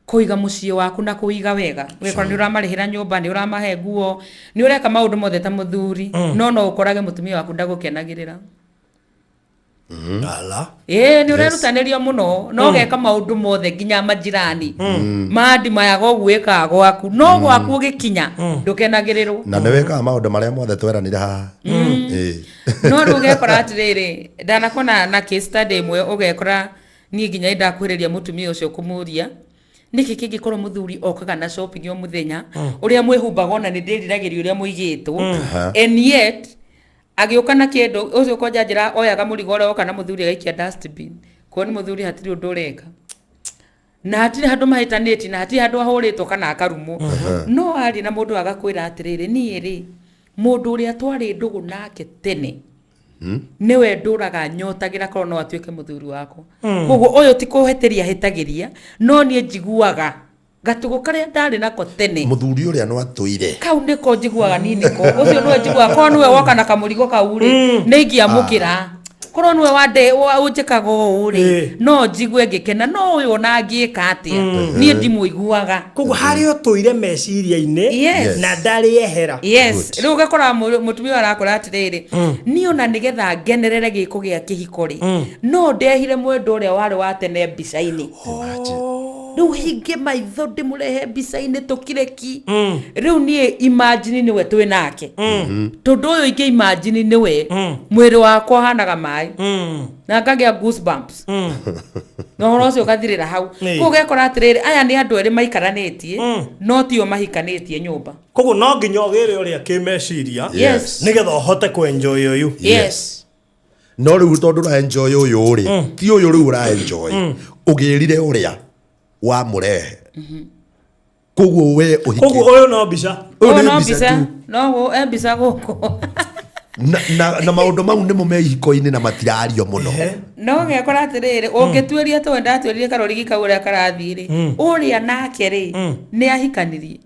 kũiga mũciĩ waku na kũiga wega, ũgekora nĩ ũramarĩhĩra nyũmba, nĩ ũramahe nguo, nĩ ũreka maũndũ mothe ta mũthuri, no ũkorage mũtumia waku ndagũkenagĩrĩra. Ala. Ĩĩ, nĩ ũrerutanĩria mũno no ũgeka maũndũ mothe, nginya majirani mandimayaga ũguo wĩkaga gwaku, no gwaku ũgĩkinya ndũkenagĩrĩrwo. Na nĩ wĩkaga maũndũ marĩa mothe tweranire haha. Ĩĩ. No rĩu ũgekora atĩrĩrĩ, ndanakona na case study ĩmwe, ũgekora niĩ nginya nĩndakuhĩrĩria mũtumia ũcio kũmũria nĩkĩ kĩngĩkorwo mũthuri okaga na shopping o mũthenya, ũrĩa mwĩhumbaga, ona nĩ ndĩriragĩria ũrĩa mũigĩtwo, and yet agĩũka na kĩndũ ũcio kwanja njĩra oyaga mũrigo ũrĩa woka na mũthuri agaikia dustbin, kuo nĩ mũthuri hatirĩ ũndũ ũreka na hatirĩ handũ mahĩtanĩtie na hatirĩ handũ ahũrĩtwo kana akarumwo. No aria na mũndũ agakwĩra atĩrĩrĩ, niĩ rĩ, mũndũ ũrĩa twarĩ ndũgũ nake tene nĩwe ndũraga nyotagĩra korwo no atuĩke mũthuri wakwa. Koguo ũyũ ti kũhĩtĩria hĩtagĩria, no niĩ njiguaga gatũgũ karĩa ndarĩ nako tene. Mũthuri ũrĩa no atũire. Kau nĩko njiguaga niĩ, nĩko ũcio nĩwe njiguaga korwo nĩwe woka na kamũrigo kau rĩ, nĩ ingĩamũkĩra. Korwo nĩwe wande ũnjĩkaga ũũ rĩ, no njigue ngĩkena. No ũyũ ona angĩka atĩa, niĩ ndimũiguaga. Koguo harĩa ũtũire meciria-inĩ na ndarĩ ehera. Yes, rĩu ũgakora mũtumia ũyũ arakora atĩrĩrĩ, niĩ ona nĩgetha ngenerere gĩko gĩa kĩhiko rĩ, no ndehire mwendwa ũrĩa warĩ wa tene mbica-inĩ. Rĩu hinge maitho ndĩmũrehe mbica-inĩ tũkireki. Rĩu niĩ imagine nĩwe twĩ nake, tondũ ũyũ ingĩ imagine nĩwe, mwĩrĩ wakwa ũhanaga maĩ na ngagĩa goosebumps na ũhoro ũcio ũgathirĩra hau. Kũu ũgekora atĩrĩrĩ, aya nĩ andũ erĩ maikaranĩtie no tio mahikanĩtie nyũmba. Koguo no nginya ũgĩre ũrĩa kĩmeciria nĩgetha ũhote kwenjoy ũyũ. No rĩu tondũ ũraenjoy ũyũ rĩ, ti ũyũ rĩu ũraenjoy, ũgĩrire ũrĩa wamũrehe, koguo we ũhiki. Koguo ũyũ no mbica. Ũyũ Ũyũ nĩ no mbica mbica tu. No e mbica gũkũ. Na maũndũ mau nĩmo me ihiko-inĩ na matirario mũno. No ũgekora atĩrĩrĩ, ũngĩtuĩria tũwe ndatuĩririe karũrigi kau ũrĩa karathiĩ rĩ, ũrĩa nake rĩ, nĩ ahikanirie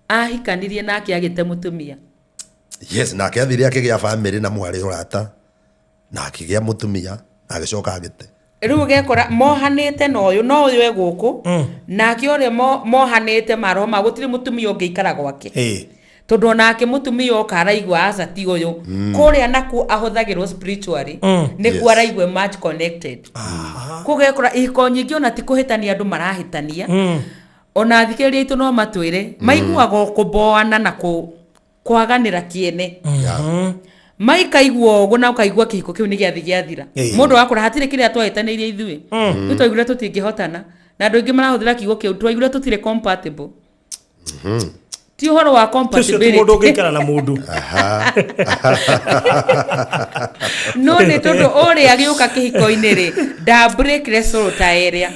ahikanirie nake agĩte mũtumia. Yes, nake athire akĩgĩa bamĩrĩ na mwarĩ ũrata na akĩgĩa mũtumia na agĩcoka agĩte. Rĩu ũgekora mohanĩte na ũyũ, no ũyũ e gũkũ, nake ũrĩa mohanĩte maroho ma gũtirĩ mũtumia ũngĩikara gwake, tondũ onake mũtumia oka araigua aca ti ũyũ. Kũrĩa nakuo ahũthagĩrwo spiritually, nĩkuo araigua much connected. Kũgekora ihiko nyingĩ ona ti kũhĩtania andũ marahĩtania, ona athikĩrĩria aitũ no matwĩre maiguaga o kũmboana na kwaganĩra kĩene. Maikaigua ũguo na ũkaigua kĩhiko kĩu nĩ gĩathi gĩathira. Mũndũ wakũra hatirĩ kĩrĩa twahĩtanĩirie ithuĩ, nĩ twaiguire tũtingĩhotana, na andũ aingĩ marahũthĩra kiugo kĩu, twaiguire tũtirĩ compatible. Ti ũhoro wa Ũcio ti mũndũ compatibility. ũngĩikara na mũndũ. No nĩ tondũ ũrĩa agĩũka kĩhiko-inĩ rĩ, ndambreakire soul ta ĩrĩa,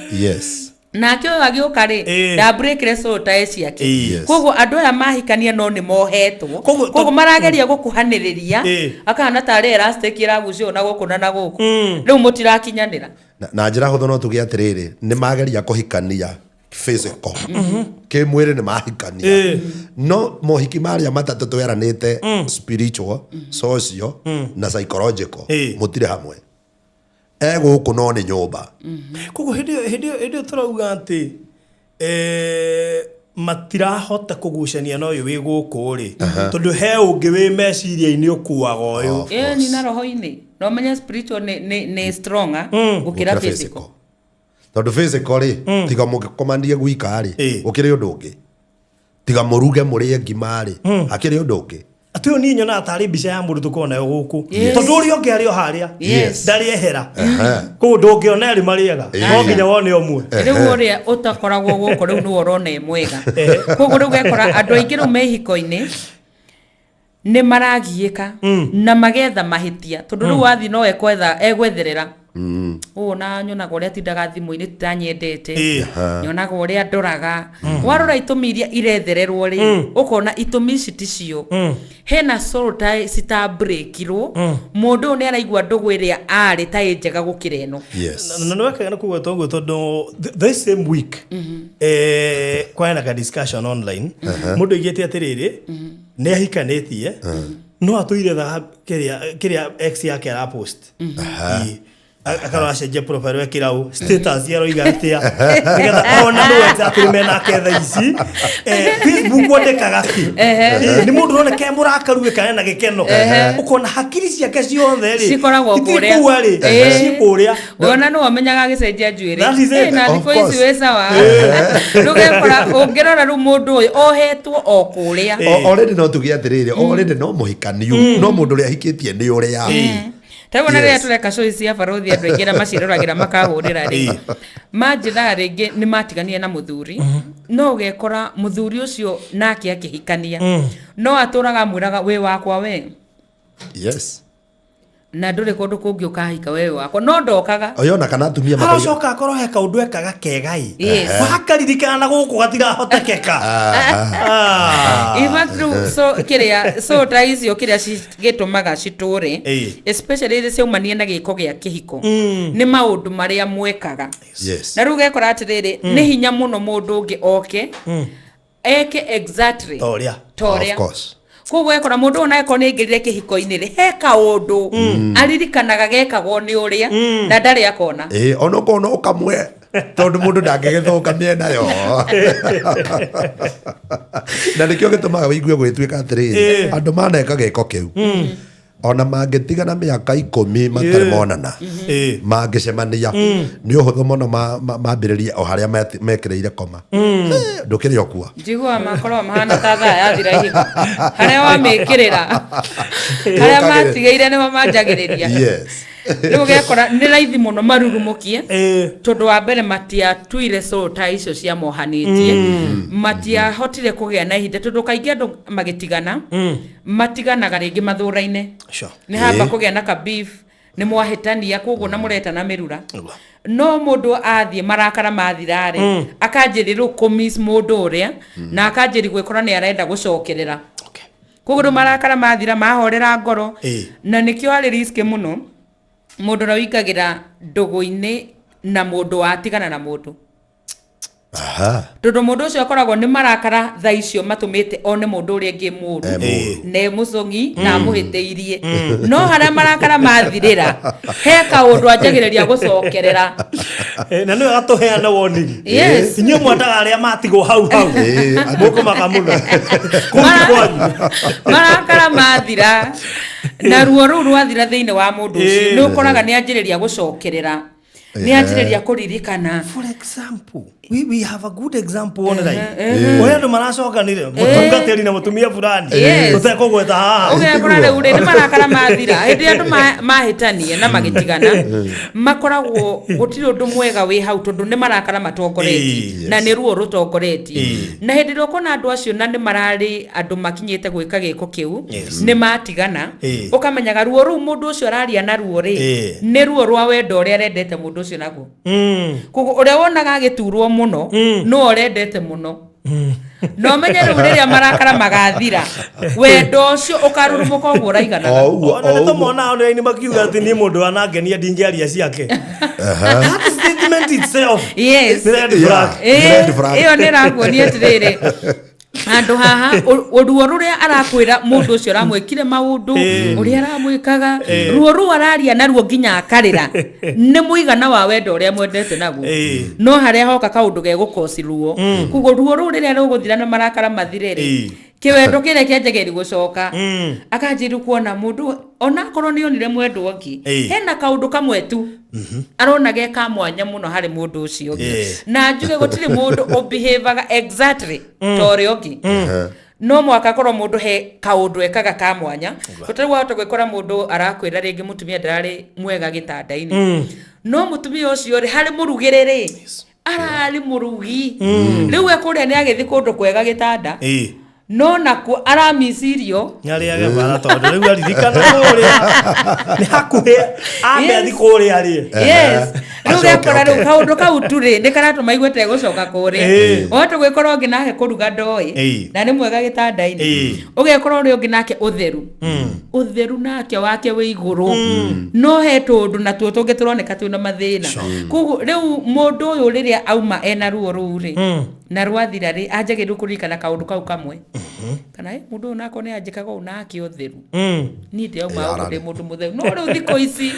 nake ũyũ agĩũka rĩ, ndambreakire soul ta ciake. Koguo andũ aya mahikania no nĩ mohetwo. Koguo marageria gũkuhanĩrĩria, akahana tarĩ elastic ĩragucio na gũkũ na na gũkũ, rĩu mũtirakinyanĩra. Na njĩra hũthũ no tuge atĩrĩrĩ, nĩ mageria kũhikania physical, kĩmwĩrĩ nĩ mahikania, no mohiki marĩa matatũ tweranĩte, spiritual, social na psychological, mũtirĩ hamwe. E gũkũ no nĩ nyũmba. Koguo hĩndĩ ĩyo tũrauga atĩ matirahota kũgucania na ũyũ wĩ gũkũ rĩ, tondũ he ũngĩ wĩ meciria-inĩ ũkuaga ũyũ. Of Ĩĩ, course. ni na roho-inĩ na ũmenye spiritual nĩ stronger gũkĩra Gũkĩra physical. Tondũ physical rĩ, tiga mũgĩkomanie gwika rĩ, Ĩĩ. gũkĩrĩ ũndũ ũngĩ, tiga mũruge mũrĩe ngima rĩ, hakĩrĩ ũndũ ũngĩ. Atĩ ũyũ niĩ nyonaga tarĩ mbica ya mũndũ tũkoragwo nayo gũkũ, tondũ ũrĩa ũngĩ arĩ o harĩa, ndarĩ ehera. Koguo ndũngĩona erĩ marĩega, no nginya wone ũmwe. Rĩu ũrĩa ũtakoragwo gũkũ rĩu nĩwe ũrona ĩ mwega. Koguo rĩu ũgekora andũ aingĩ rĩu me ihiko-inĩ nĩ maragiĩka na magetha mahĩtia, tondũ rĩu wathiĩ no ekwetha egwetherera. Ũũ na nyonaga ũrĩa atindaga thimũ-inĩ titanyendete. Nyonaga ũrĩa ndoraga. Warora itũmi iria irethererwo rĩ, ũkona itũmi ici ticio. Hena soul tie citabreakirwo. Mũndũ ũyũ nĩ araigua ndũgũ ĩrĩa arĩ ta ĩ njega gũkĩra ĩno. Yes. Na nä wekega nä kågweta å guo tondå this same week kwarä na ka discussion online, må ndå aigä te atä rä rä nä ahikanä tie no atå ire thaa kä rä a ex yake arapost. Ĩ. Akarora acenjia profile, ekĩra ũ status aroiga atĩa nĩgetha ona nũ exactly menake thaa ici. Facebook wandĩkaga kĩ? Nĩ mũndũ ũroneka e mũrakaru ĩ kana ena gĩkeno, ũkona hakiri ciake ciothe rĩ Cikoragwo itirĩ kũrĩa. kũu arĩ, ciĩ kũrĩa. Ona nĩ wamenyaga agĩcenjia njuĩrĩ. That is it. Na Of thikũ ici course. wĩ sawa. Ndũgekora ũngĩrora rĩu mũndũ ũyũ ohetwo o kũrĩa. Already no tuge atĩrĩrĩ, already no mũhikaniu, no mũndũ ũrĩa ahikĩtie nĩ ũrĩa. Tarĩu ona rĩrĩa tũreka show ici cia barothi, andũ aingĩ arĩa maciĩroragĩra makahũrĩra rĩ, manjĩraga rĩngĩ nĩ matiganire na mũthuri, no ũgekora mũthuri ũcio nake akĩhikania no atũraga amwĩraga, "Wĩ wakwa we." Na ndũrĩ kũndũ kũngĩ ũkahika, we wĩ wakwa, no ndokaga. Oyo ona kana atumia makoiga Aracoka akorwo he kaũndũ ekaga kega ĩ, wakaririkana na gũkũ gatirahotekeka. Ah. In fact, rĩu so kĩrĩa so ta icio kĩrĩa gĩtũmaga citũre, especially rĩrĩa ciaumania na gĩko gĩa kĩhiko, nĩ maũndũ marĩa mwekaga. Na rĩu ũgekora atĩrĩrĩ, nĩ hinya mũno mũndũ ũngĩ oke eke exactly Ta ũrĩa. ta ũrĩa. Of course. Koguo ũgekora mũndũ ũyũ nakorwo nĩ aingĩrire kĩhiko-inĩ rĩ, he kaũndũ aririkanaga gekagwo nĩ ũrĩa na ndarĩ akona. Ĩ, ona ũkorwo no kamwe, tondũ mũndũ ndangĩgĩthũka mĩena yo, na nĩkĩo gĩtũmaga wĩigue gwĩtuĩka atĩrĩrĩ, andũ maneka gĩko kĩu, ona mangĩtigana mĩaka 10 matarĩ monana, mangĩcemania nĩ ũhũthũ mũno mambĩrĩrie o harĩa mekĩrĩire koma. Ndũkĩrĩ o kuo. Njiguaga makoragwo mahana ta thaa yathira ihiga, harĩa wamĩkĩrĩra, harĩa matigĩire nĩho manjagĩrĩria. Rĩu ũgekora nĩ raithi mũno marurumũkie, tondũ wa mbere matiatuire soul ta icio ciamohanĩtie, matiahotire kũgĩa na ihinda, tondũ kaingĩ andũ magĩtigana matiganaga rĩngĩ mathũraine. Nĩ hamba kũgĩa na ka beef, nĩ mwahĩtania, koguo na mũretana mĩrura. No mũndũ athiĩ marakara mathira-rĩ, akanjĩri rĩu kũ-miss mũndũ ũrĩa na akanjĩri gwĩkora nĩ arenda gũcokerera. Koguo rĩu marakara mathira, mahorera ngoro. Na nĩkĩo arĩ risk mũno mũndũ ũrĩa ũingagĩra ndũgũ-inĩ na mũndũ watigana na mũndũ, tondũ mũndũ ũcio akoragwo nĩ marakara thaa icio matũmĩte one mũndũ ũrĩa ũngĩ mũru. E mũru. Na e mũcong'i na amũhĩtĩirie, no harĩa marakara mathirĩra he kaũndũ anjagĩrĩria gũcokerera. Na nĩwe gatũheana warning. Inyuĩ mwendaga arĩa matigwo hau hau. Mũkũmaka mũno kũu kwanyu. Marakara mathira na ruo rũu rwathira thĩinĩ wa mũndũ ũcio, nĩ ũkoraga nĩ anjĩrĩria gũcokerera, nĩ anjĩrĩria kũririkana. For example, we have a good example online ũrĩa andũ maracokanire, mũtungatĩri na mũtumia fulani, tũtekũgweta haha. Ũgekora rĩu rĩ, nĩ marakara mathira, hĩndĩ ĩrĩa andũ mahĩtania na magĩtigana, makoragwo gũtirĩ ũndũ mwega wĩ hau, tondũ nĩ marakara matongoretie na nĩ ruo rũtongoretie. Na hĩndĩ ĩrĩa ũkona andũ acio na nĩ mararĩ andũ makinyĩte gwĩka gĩko kĩu, nĩ matigana, ũkamenyaga ruo rũu mũndũ ũcio araria na ruo rĩ, nĩ ruo rwa wendo ũrĩa arendete mũndũ ũcio naguo. Koguo ũrĩa wonaga agĩturwo mũno nĩwe ũrendete mũno, na ũmenye rĩu rĩrĩa marakara magathira, wendo ũcio ũkarurumũka ũguo ũraiganaga. O ũguo. Ona O nĩ ũguo. tũmona online makiuga atĩ niĩ mũndũ wanangenia ndingĩaria ciake. That statement itself nĩ red flag. Nĩ red flag. Ĩyo nĩ ĩrakuonia atĩrĩrĩ, handũ haha ruo rũrĩa arakwĩra mũndũ ũcio aramwĩkire maũndũ ũrĩa aramwĩkaga, ruo rũu araria naruo nginya akarĩra nĩ mũigana wa wendo ũrĩa mwendete naguo. No harĩa hoka kaũndũ gegũkoci ruo, koguo ruo rũu rĩrĩa rũgũthira na marakara mathire rĩ, kĩwendo kĩrĩa kĩanjagĩrĩria gũcoka, akanjĩrĩria kuona mũndũ onakorwo nĩ onire mwendwa ũngĩ, hena kaũndũ kamwe tu arona ge ka mwanya mũno harĩ mũndũ ũcio ũngĩ. Na njuge gũtirĩ mũndũ ũbehavaga exactly ta ũrĩa ũngĩ. No mwaka korwo mũndũ he kaũndũ ekaga ka mwanya. Tũtarĩ wahota gwĩkora mũndũ arakwĩra rĩngĩ mũtumia ndararĩ mwega gĩtanda-inĩ, no mũtumia ũcio rĩ, harĩ mũrugĩre rĩ, ararĩ mũrugi. Rĩu we kũrĩa nĩ agĩthiĩ kũndũ kwega gĩtanda. No nakuo aramicirio. Nĩarĩage bara tondũ rĩu aririkana kũrĩa nĩ hakuhĩ ambe Yes. athi kũrĩa arĩe. Yes, rĩu Acoke gekora rĩu oke. kaũndũ kau tu rĩ nĩ karatũma igue tegũcoka kũrĩa. Wahota gwĩkora ũngĩ nake kũruga ndoĩ na nĩ mwega gĩtanda-inĩ. Ũgekora ũrĩa ũngĩ nake ũtheru, ũtheru nake wake wĩ igũrũ, no he tũndũ natuo tũngĩ tũroneka twĩna mathĩna. Koguo rĩu mũndũ ũyũ rĩrĩa auma ena ruo rũu rĩ, na rwathira rĩ, anjagĩrĩirwo kũririkana kaũndũ kau kamwe, kana mũndũ ũyũ nako nĩ anjĩkaga ũũ nake ũtheru, niĩ ndĩrauma gũkũ ndĩ mũndũ mũtheru, no rĩu thikũ ici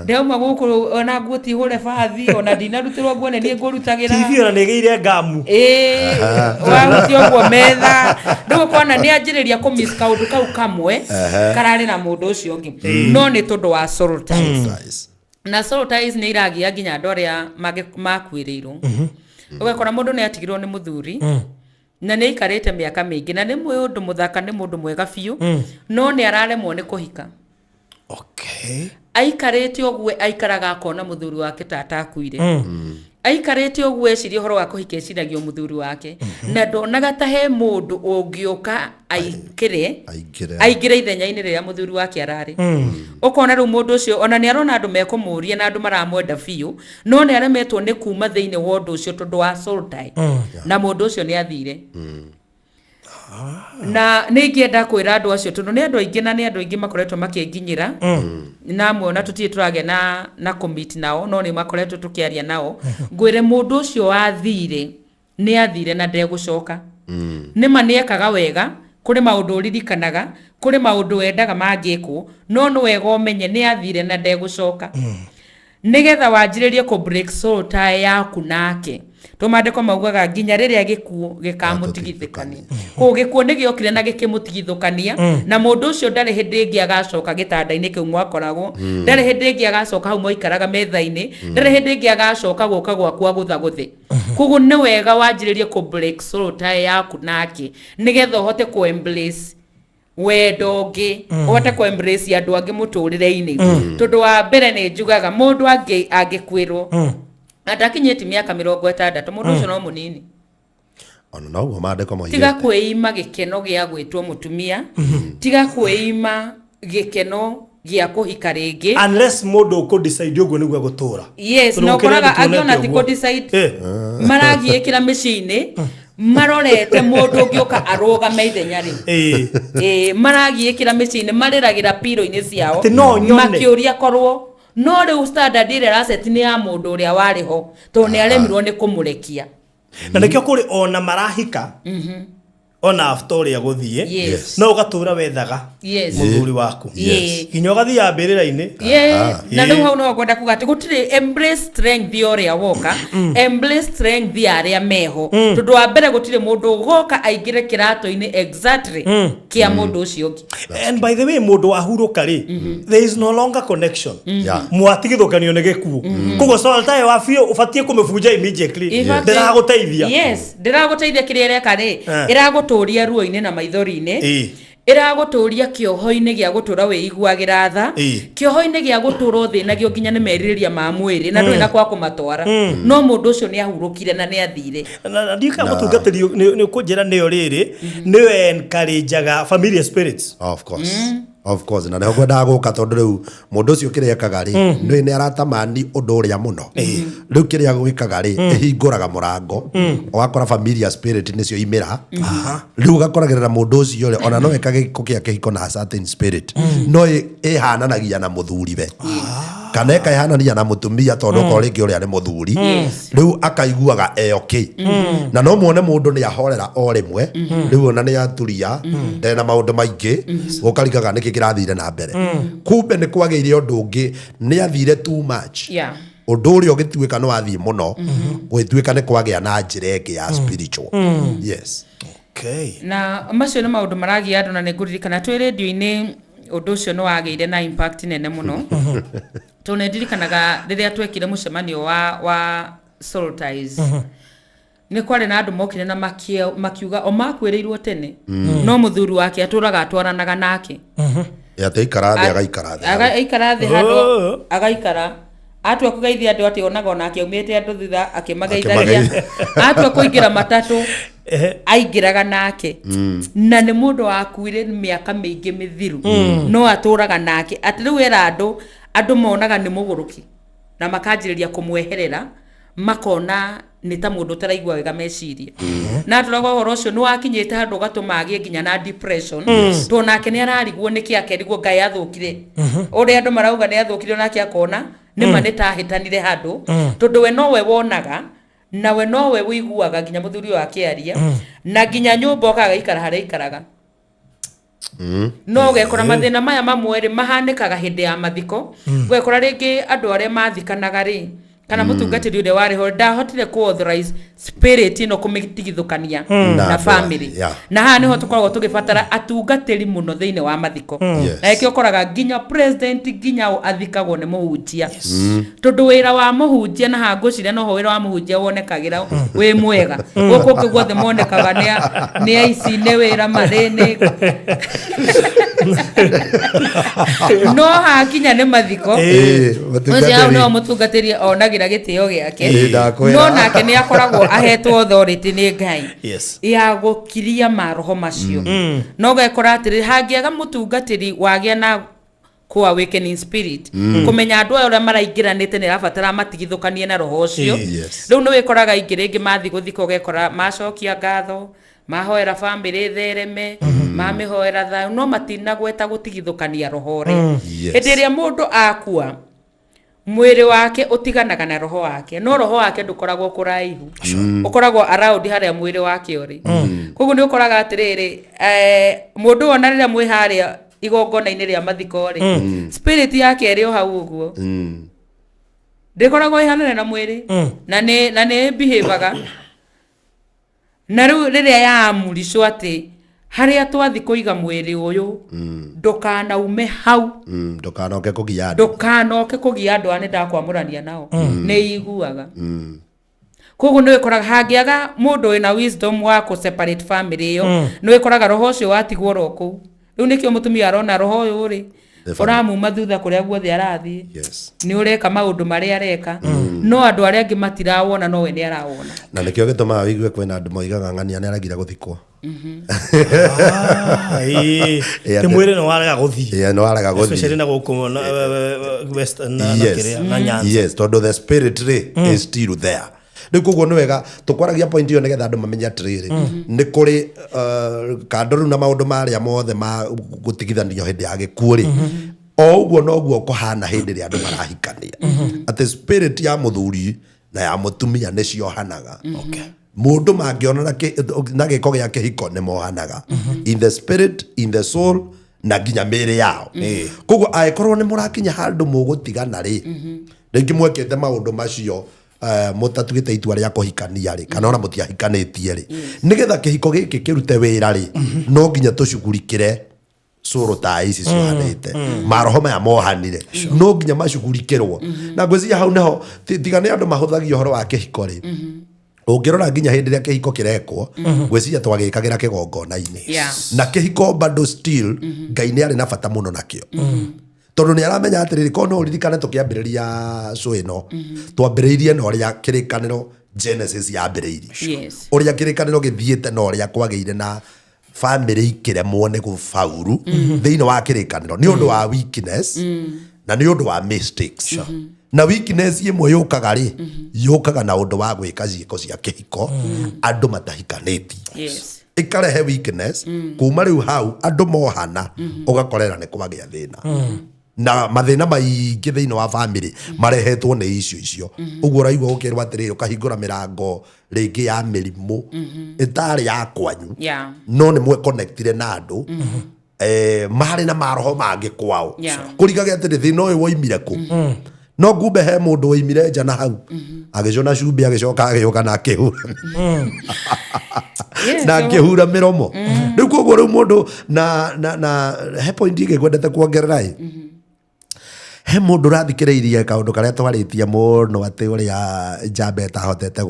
ndĩrauma gũkũ ona nguo ti hũre bathi, ona ndinarutĩrwo nguo nĩ niĩ ngũrutagĩra. TV ona nĩ ĩgĩire ngamu. Ĩĩ, wahutia ũguo metha rĩu ũkona nĩ anjĩrĩria kũ miss kaũndũ kau kamwe kararĩ na mũndũ ũcio ũngĩ, no nĩ tondũ wa soul ties. Nice. Na soul ties nĩ iragia nginya andũ arĩa makuĩrĩirwo. Ũgakora mũndũ nĩ atigirwo nĩ mũthuri na nĩ aikarĩte mĩaka mĩingĩ na nĩ mũndũ mũthaka, nĩ mũndũ mwega biũ, no nĩ araremwo nĩ kũhika. Aikarĩte ũguo aikaraga akona mũthuri wake ta atakuire. Aikarĩte ũguo eciria ũhoro wa kũhika, eciragia o mũthuri wake na ndonaga ta he mũndũ ũngĩũka aikĩre Aingĩre. Aingĩre ithenya-inĩ rĩrĩa mũthuri wake ararĩ. Ũkona rĩu mũndũ ũcio ona nĩ arona andũ mekũmũria na andũ maramwenda biũ, no nĩ aremetwo nĩ kuma thĩinĩ wa ũndũ ũcio tondũ wa soul tie, na mũndũ ũcio nĩ athire. Na nĩ ingĩenda kwĩra andũ acio, tondũ nĩ andũ aingĩ na nĩ andũ aingĩ makoretwo makĩnginyĩra, na amwe ona tũtirĩ tũragĩa na commit nao, no nĩ makoretwo tũkĩaria nao, ngwĩre mũndũ ũcio wathire nĩ athire na ndegũcoka. Nĩma nĩ ekaga wega, kũrĩ maũndũ ũririkanaga, kũrĩ maũndũ wendaga mangĩkwo, no nĩ wega ũmenye nĩ athire na ndegũcoka, nĩgetha wanjĩrĩrie kũ break soul tie yaku nake, to maandĩko maugaga nginya rĩrĩa gĩkuũ gĩkamũtigithũkania. Koguo gĩkuũ nĩ gĩokire na gĩkĩmũtigithũkania na mũndũ ũcio. Ndarĩ hĩndĩ ĩngĩ agacoka gĩtanda-inĩ kĩu mwakoragwo, ndarĩ hĩndĩ ĩngĩ agacoka hau mwaikaraga metha-inĩ, ndarĩ hĩndĩ ĩngĩ agacoka gũka gwaku agũthagũthe. Koguo nĩ wega wanjĩrĩrie kũ break soul tie yaku nake, nĩgetha ũhote kũ embrace wendo ũngĩ, ũhote kũ embrace andũ angĩ mũtũrĩre-inĩ. Tondũ wa mbere nĩ njugaga mũndũ angĩkwĩrwo atakinyĩtie mĩaka 60, mũndũ ũcio no mũnini. Ona noguo maandĩko Tiga moigĩte. Kwĩima gĩkeno gĩa gwĩtwo mũtumia, tiga kwĩima gĩkeno gĩa kũhika rĩngĩ. Unless mũndũ ũkũ decide ũguo nĩguo egũtũra. Yes. Tondũ Na gũkĩrĩ ũkoraga andũ angĩ ona tuonete ti ũguo. kũ decide, maragiĩkĩra mĩciĩ-inĩ marorete mũndũ ũngĩũka arũgame ithenya rĩu. Ĩĩ, maragiĩkĩra mĩciĩ-inĩ, marĩragĩra piro-inĩ ciao. Atĩ no nyone. Makĩũria korwo no rĩu standard ĩrĩa ĩraceti nĩ ya mũndũ ũrĩa warĩ ho, tondũ nĩ aremirwo nĩ kũmũrekia. Na nĩkĩo kũrĩ ona marahika ona after ũrĩa gũthiĩ, no ũgatũra wethaga mũthuri waku nginya ũgathiaga mbĩrĩra-inĩ. Yeah. Na rĩu hau no ngwenda kuga atĩ gũtirĩ, embrace strength ya ũrĩa woka, embrace strength ya arĩa meho, tondũ wa mbere gũtirĩ mũndũ ũgoka aingĩre kĩratũ-inĩ exactly kĩa mũndũ ũcio ũngĩ. And by the way, mũndũ wahurũka rĩ, there is no longer connection. Mwatigithũkanio nĩ gĩkuũ, koguo soul tie wa biũ ũbatiĩ kũmĩbunja immediately. In fact, Ndĩragũteithia. Yes, ndĩragũteithia. Kĩrĩa ĩreka rĩ, ĩragũtũria ruo-inĩ na maithori-inĩ, ĩragũtũria kĩoho-inĩ gĩa gũtũra wĩiguagĩra tha, kĩoho-inĩ gĩa gũtũra ũthĩnagio nginya nĩ merirĩria ma mwĩrĩ na ndũrĩ na kwa kũmatwara, no mũndũ ũcio nĩ ahurũkire na nĩ athire. Na ndiũĩ kana mũtungatĩri nĩ ũkũnjĩra nĩyo rĩrĩ nĩyo encourageaga familiar spirits. Of course, of course, na nĩho ngwendaga gũka, tondũ rĩu mũndũ ũcio kĩrĩa ekaga rĩ, nĩ aratamani ũndũ ũrĩa mũno. Rĩu kĩrĩa gwĩkaga rĩ, ĩhingũraga mũrango, ũgakora familiar spirit nĩcio imĩra. Rĩu ũgakoragĩrĩra mũndũ ũcio rĩ, ona no eka gĩko kĩa kĩhiko na a certain spirit, no ĩhananagia na mũthuriwe kana ĩkaĩhanania na mũtumia, tondũ okorwo rĩngĩ ũrĩa nĩ mũthuri, rĩu akaiguaga e okay. Na no muone mũndũ nĩ ahorera o rĩmwe, rĩu ona nĩ aturia, ndarĩ na maũndũ maingĩ, ũkarigaga nĩkĩ kĩrathire na mbere. Kumbe nĩ kwagĩire ũndũ ũngĩ, nĩ athire too much. Ũndũ ũrĩa ũgĩtuĩka nĩ wathiĩ mũno, gũgĩtuĩka nĩ kwagĩa na njĩra ĩngĩ ya spiritual, yes. Na macio nĩ maũndũ maragia andũ, na nĩ ngũririkana twĩ rĩndio-inĩ ũndũ ũcio nĩ wagĩire na impact nene mũno, tondũ nĩ ndirikanaga rĩrĩa twekire mũcemanio wa soul ties, nĩ kwarĩ na andũ mokire na makiuga o makuĩrĩirwo tene, no mũthuri wake atũraga atwaranaga nake. Atĩ aikara thĩ, agaikara thĩ. Aikara thĩ handũ, Oh. agaikara atua kũgeithia andũ, atĩ onaga onake aumĩte andũ thutha akĩmageithagia. Akĩmageithia. Atua kũingĩra matatũ. Aingĩraga nake na nĩ mũndũ wakuire mĩaka mĩingĩ mĩthiru, no atũraga nake atĩ rĩu era andũ, andũ monaga nĩ mũgũrũki na makanjĩrĩria kũmweherera, makona nĩ ta mũndũ ũtaraigua wega meciria. Na atũraga ũhoro ũcio nĩ wakinyĩte handũ ũgatũma agĩe nginya na depression, tondũ nake nĩ ararigwo nĩkĩ akerigwo Ngai athũkire ũrĩa andũ marauga nĩ athũkire, onake akona nĩma nĩ tahĩtanire handũ, tondũ we nowe wonaga na we nowe ũiguaga nginya mũthuri ũyũ akĩaria, na nginya nyũmba okaga agaikara harĩa aikaraga. No ũgekora mathĩna maya mamwe rĩ mahanĩkaga hĩndĩ ya mathiko. Ũgekora rĩngĩ andũ arĩa mathikanaga rĩ, kana mũtungatĩri ũrĩa warĩ ho ndahotire kũ authorize spirit ĩno kũmĩtigithũkania na Na andũ a- family. Na haha nĩho tũkoragwo tũgĩbatara atungatĩri mũno thĩinĩ wa mathiko. Na ĩkĩo ũkoraga nginya president nginya ũ athikagwo nĩ mũhunjia, tondũ wĩra wa mũhunjia, na haha ngwĩciria noho wĩra wa mũhunjia wonekagĩra wĩ mwega. Gũkũ ũngĩ guothe monekaga nĩ aici, nĩ wĩra marĩ nĩ no hakinya nĩ mathiko, ũcio hau nĩho mũtungatĩri onagĩra gĩtĩo gĩake. Ĩĩ, ndakwĩra. No nake nĩ akoragwo ahetwo authority nĩ Ngai ya gũkiria maroho macio. No ũgekora atĩrĩ, hangĩaga mũtungatĩri wagĩa na kũ awakening spirit, kũmenya andũ aya ũrĩa maraingĩranĩte nĩ arabatara matigithũkanie na roho ũcio. Rĩu nĩ wĩkoraga ingĩ rĩngĩ mathiĩ gũthika, ũgekora macokia ngatho, mahoera bamĩrĩ thereme, mamĩhoera thayũ, no matinagweta gũtigithũkania roho ũrĩa. Hĩndĩ ĩrĩa mũndũ akua, mwĩrĩ wake ũtiganaga na roho wake, no roho wake ndũkoragwo kũraihu, ũkoragwo around harĩa mwĩrĩ wake ũrĩ. Koguo nĩ ũkoraga atĩrĩrĩ, mũndũ ona rĩrĩa mwĩ harĩa igongona-inĩ rĩa mathiko rĩ, spirit yake ĩrĩ o hau ũguo, ndĩkoragwo ĩhanene na mwĩrĩ, na nĩ behavior. Na rĩu rĩrĩa yaamuricwo atĩ harĩa twathi kũiga mwĩrĩ ũyũ ndũkanaume hau, Ndũkanoke kũgia andũ. Ndũkanoke kũgia andũ aya nĩ ndakwamũrania nao, nĩ iguaga. Koguo nĩ wĩkoraga hangĩaga mũndũ wĩna wisdom wa kũ separate family ĩyo, nĩ wĩkoraga roho ũcio watigwo oro kũu. Rĩu nĩkĩo mũtumia arona roho ũyũ rĩ ũramuma thutha kũrĩa guothe arathiĩ, nĩ ũreka maũndũ marĩa areka, no andũ arĩa angĩ matirawona, no we nĩ arawona. Na nĩkĩo gĩtũmaga wĩigue kwĩna andũ moigaga ng'ania nĩ aregire gũthikwo. Ah, ĩĩ. Ĩĩ, Nĩ mwĩrĩ nĩ warega gũthiĩ. Ĩĩ, nĩ warega gũthiĩ. Especially na gũkũ na West na kĩrĩa, na Nyanza. Yes, tondũ the spirit rĩ is still there. Rĩu koguo nĩ wega tũkwaragia point ĩyo nĩgetha andũ mamenye atĩrĩrĩ, nĩ kũrĩ kando rĩu na maũndũ marĩa mothe ma gũtigithanio hĩndĩ ya gĩkuũ rĩ, o ũguo noguo kũhana hĩndĩ ĩrĩa andũ marahikania, atĩ spirit ya mũthuri na ya mũtumia nĩ ciohanaga. Mũndũ mangĩona na gĩko gĩa kĩhiko nĩ mohanaga in the spirit, in the soul, na nginya mĩĩrĩ yao. Koguo angĩkorwo nĩ mũrakinya handũ mũgũtigana rĩ, rĩngĩ mwekĩte maũndũ macio mũtatuĩte itua rĩa kũhikania rĩ, kana ona mũtiahikanĩtie rĩ, nĩgetha kĩhiko gĩkĩ kĩrute wĩra rĩ, no nginya tũcugurikĩre cũrũ ta ici ciohanĩte, maroho maya mohanire no nginya macugurikĩrwo. Na ngwĩciria hau nĩho tiga nĩ andũ mahũthagia ũhoro wa kĩhiko rĩ, ũngĩrora nginya hĩndĩ ĩrĩa kĩhiko kĩrekwo, ngwĩciria twagĩkagĩra kĩgongona-inĩ. Na kĩhiko bado still Ngai nĩ arĩ na bata mũno nakĩo, tondũ nĩ aramenya atĩrĩrĩ, korwo no ũririkane tũkĩambĩrĩria show ĩno, twambĩrĩirie na ũrĩa kĩrĩkanĩro Genesis yambĩrĩirie, ũrĩa kĩrĩkanĩro gĩthiĩte na ũrĩa kwagĩire na famĩlĩ ikĩremwo nĩ gũbauru thĩinĩ wa kĩrĩkanĩro nĩ ũndũ wa weakness na nĩ ũndũ wa mistakes. Na weakness ĩmwe yũkaga rĩ, yũkaga na ũndũ wa gwĩka ciĩko cia kĩhiko andũ matahikanĩtie. Ĩkarehe weakness. Kuma rĩu hau andũ mohana, ũgakorera nĩ kwagĩa thĩna, na mathĩna maingĩ thĩinĩ wa family marehetwo nĩ icio icio. Ũguo ũraigua ũkĩrwo atĩrĩrĩ, ũkahingũra mĩrango rĩngĩ ya mĩrimũ ĩtarĩ ya kwanyu, no nĩ mweconnectire na andũ marĩ na maroho mangĩ kwao. Kũrigage atĩrĩ, thĩna ũyũ woimire kũ? No kumbe he mũndũ woimire nja na hau agĩcũna cumbĩ, agĩcoka agĩũka na akĩhura na akĩhura mĩromo. Rĩu koguo rĩu mũndũ na he point ĩngĩ ngwendete kuongerera ĩ, he mũndũ ũrathikĩrĩirie kaũndũ karĩa twarĩtie mũno atĩ ũrĩa njamba ĩtahotete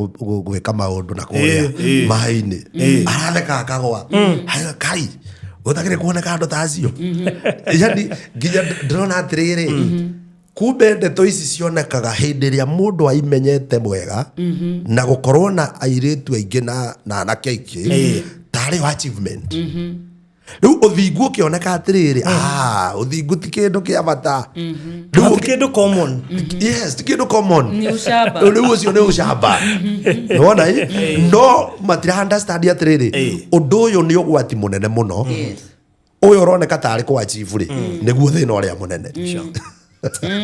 gwĩka maũndũ na kũrĩa maĩ-inĩ, aratheka akagwa. Haya, kai gũtakĩrĩ kuoneka andũ ta acio, yani nginya ndĩrona atĩrĩrĩ, Kumbe ndeto ici cionekaga hĩndĩ ĩrĩa mũndũ aimenyete mwega na gũkorwo na airĩtu aingĩ na anake aingĩ tarĩ o achievement. Rĩu ũthingu ũkĩoneka atĩrĩrĩ, ah, ũthingu ti kĩndũ kĩa bata. Rĩu Ti kĩndũ common. Yes, ti kĩndũ common. Nĩ ũcamba. Rĩu ũcio nĩ ũcamba, nĩwona ĩ? No matira understand atĩrĩrĩ, ũndũ ũyũ nĩ ũgwati mũnene mũno. Ũyũ ũroneka tarĩ kwa achieve rĩ, nĩguo thĩna ũrĩa mũnene.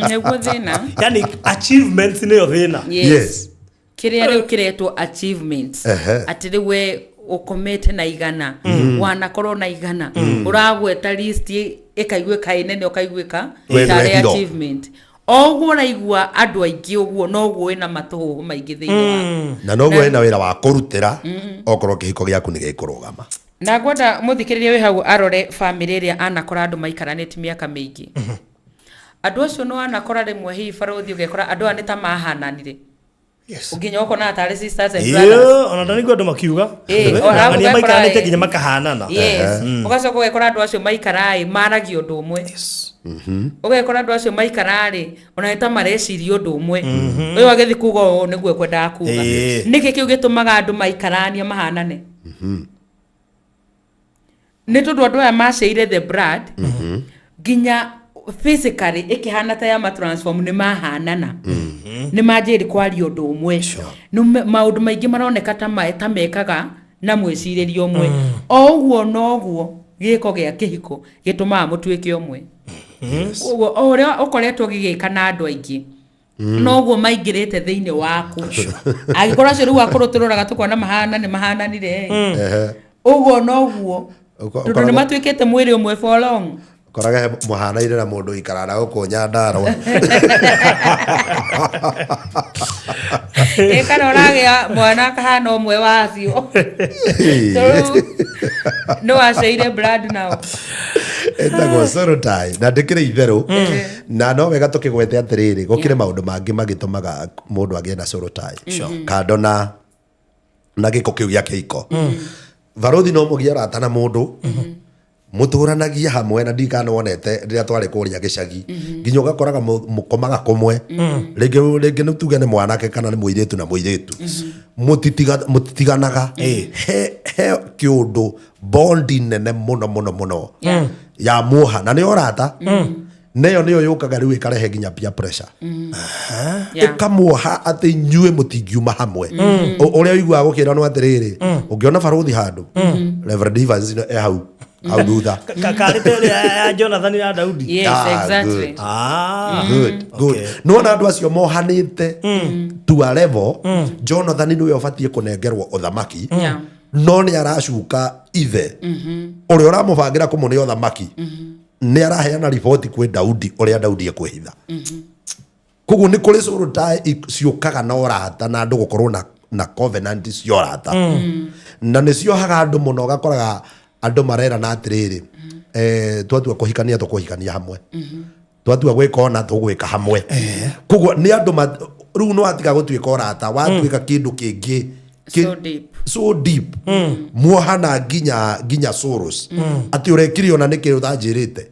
Nĩguo thĩna. Yani achievements nĩyo thĩna. Yes. Kĩrĩa rĩu kĩretwo achievements, atĩ rĩu we ũkomete na 100, wanakorwo na 100, ũragweta list ĩkaiguĩka ĩ nene, ũkaiguĩka We nĩwe tarĩ hero. achievement. O ũguo ũraigua andũ aingĩ ũguo, noguo wĩna matũhũhũ maingĩ thĩinĩ waku. Na noguo hena wĩra wa kũrutĩra okorwo kĩhiko gĩaku nĩ gĩkũrũgama. Na ngwenda mũthikĩrĩria wĩ hau arore bamĩrĩ ĩrĩa anakora andũ maikaranĩtie mĩaka mĩingĩ. Andũ acio nĩ wanakora rĩmwe hihi barũthi ũgekora andũ aya nĩ ta mahananire. Nginya ũkona tarĩ sisters and brothers. Ĩĩ, ona ndanigua andũ makiuga Ĩĩ, ona Ng'ania ũgakora, maikaranĩte ĩ. nginya makahanana. Yes. Ũgacoka ũgekora andũ acio maikara ĩ maragia ũndũ ũmwe. Ũgekora andũ acio maikara rĩ, ona nĩ ta mareciria ũndũ ũmwe. Ũyũ agĩthiĩ kuga ũũ nĩguo ekwendaga kuga. Nĩkĩ kĩu gĩtũmaga andũ maikaranie mahanane? Nĩ tondũ andũ aya maceire the blood nginya physically ĩkĩhana ta ya matransform, nĩ mahanana, nĩ manjĩrĩ kwaria ũndũ ũmwe. Nĩ maũndũ maingĩ maroneka ta mekaga na mwĩcirĩrie ũmwe. O ũguo noguo gĩko gĩa kĩhiko gĩtũmaga mũtuĩke ũmwe. Koguo o ũrĩa ũkoretwo ũgĩgĩka na andũ aingĩ, noguo maingĩrĩte thĩinĩ waku. Angĩkorwo acio rĩu akũrũ tũroraga tũkona mahana nĩ mahananire, ũguo noguo, tondũ nĩ matuĩkĩte mwĩrĩ ũmwe for long. Korage he mũhanaine na mũndũ ũikaraga na gũkũ Nyandarũa. Ĩ kana ũragĩa mwana akahana ũmwe wa acio. So, nĩ waceire blood nao. Ĩtagwo soul tie na ndĩkĩrĩ itherũ, na no wega tũkĩgwete atĩrĩrĩ, gũkĩrĩ maũndũ mangĩ magĩtũmaga mũndũ agĩe na soul tie kando na gĩko kĩu gĩa kĩhiko. Barũthi, no mũgĩe ũrata na mũndũ mũtũranagia hamwe, na ndikana nĩ wonete rĩrĩa twarĩ kũrĩa gĩcagi, nginya ũgakoraga mũkomaga kũmwe, rĩngĩ nĩ tuge nĩ mwanake kana nĩ mũirĩtu na mũirĩtu, mũtitiganaga. He kĩũndũ bondi nene mũno mũno mũno ya muoha na nĩ ũrata, neyo nĩyo yũkaga rĩu ĩkarehe nginya peer pressure, ĩkamuoha atĩ inyuĩ mũtingiuma hamwe. Ũrĩa ũiguaga gũkĩranwo atĩrĩrĩ, ũngĩona barũthi handũ, Reverend Evans e hau hau thutha. Karĩ ta ĩrĩa ya Jonathan na Daudi. Yes, Ah, exactly. good. Ah. Good, good. Okay. Nĩwona andũ acio mohanĩte to a level Jonathan nĩwe ũbatiĩ kũnengerwo ũthamaki, no nĩ aracuka ithe ũrĩa ũramũbangĩra kũmũne ũthamaki, nĩ araheana riboti kwĩ Daudi ũrĩa Daudi ekwĩhitha. Koguo nĩ kũrĩ soul tie ciũkaga na ũrata na andũ gũkorwo na covenant cia ũrata, na nĩ ciohaga andũ mũno. Ũgakoraga andũ marerana atĩrĩrĩ, twatua kũhikania tũkũhikania hamwe, twatua gwĩka ona tũgwĩka hamwe. Koguo nĩ andũ rĩu nĩ watiga gũtuĩka ũrata, watuĩka kĩndũ kĩngĩ So deep. So deep, muohana nginya sorrows, atĩ ũrekire ona nĩkĩ ũtanjĩrĩte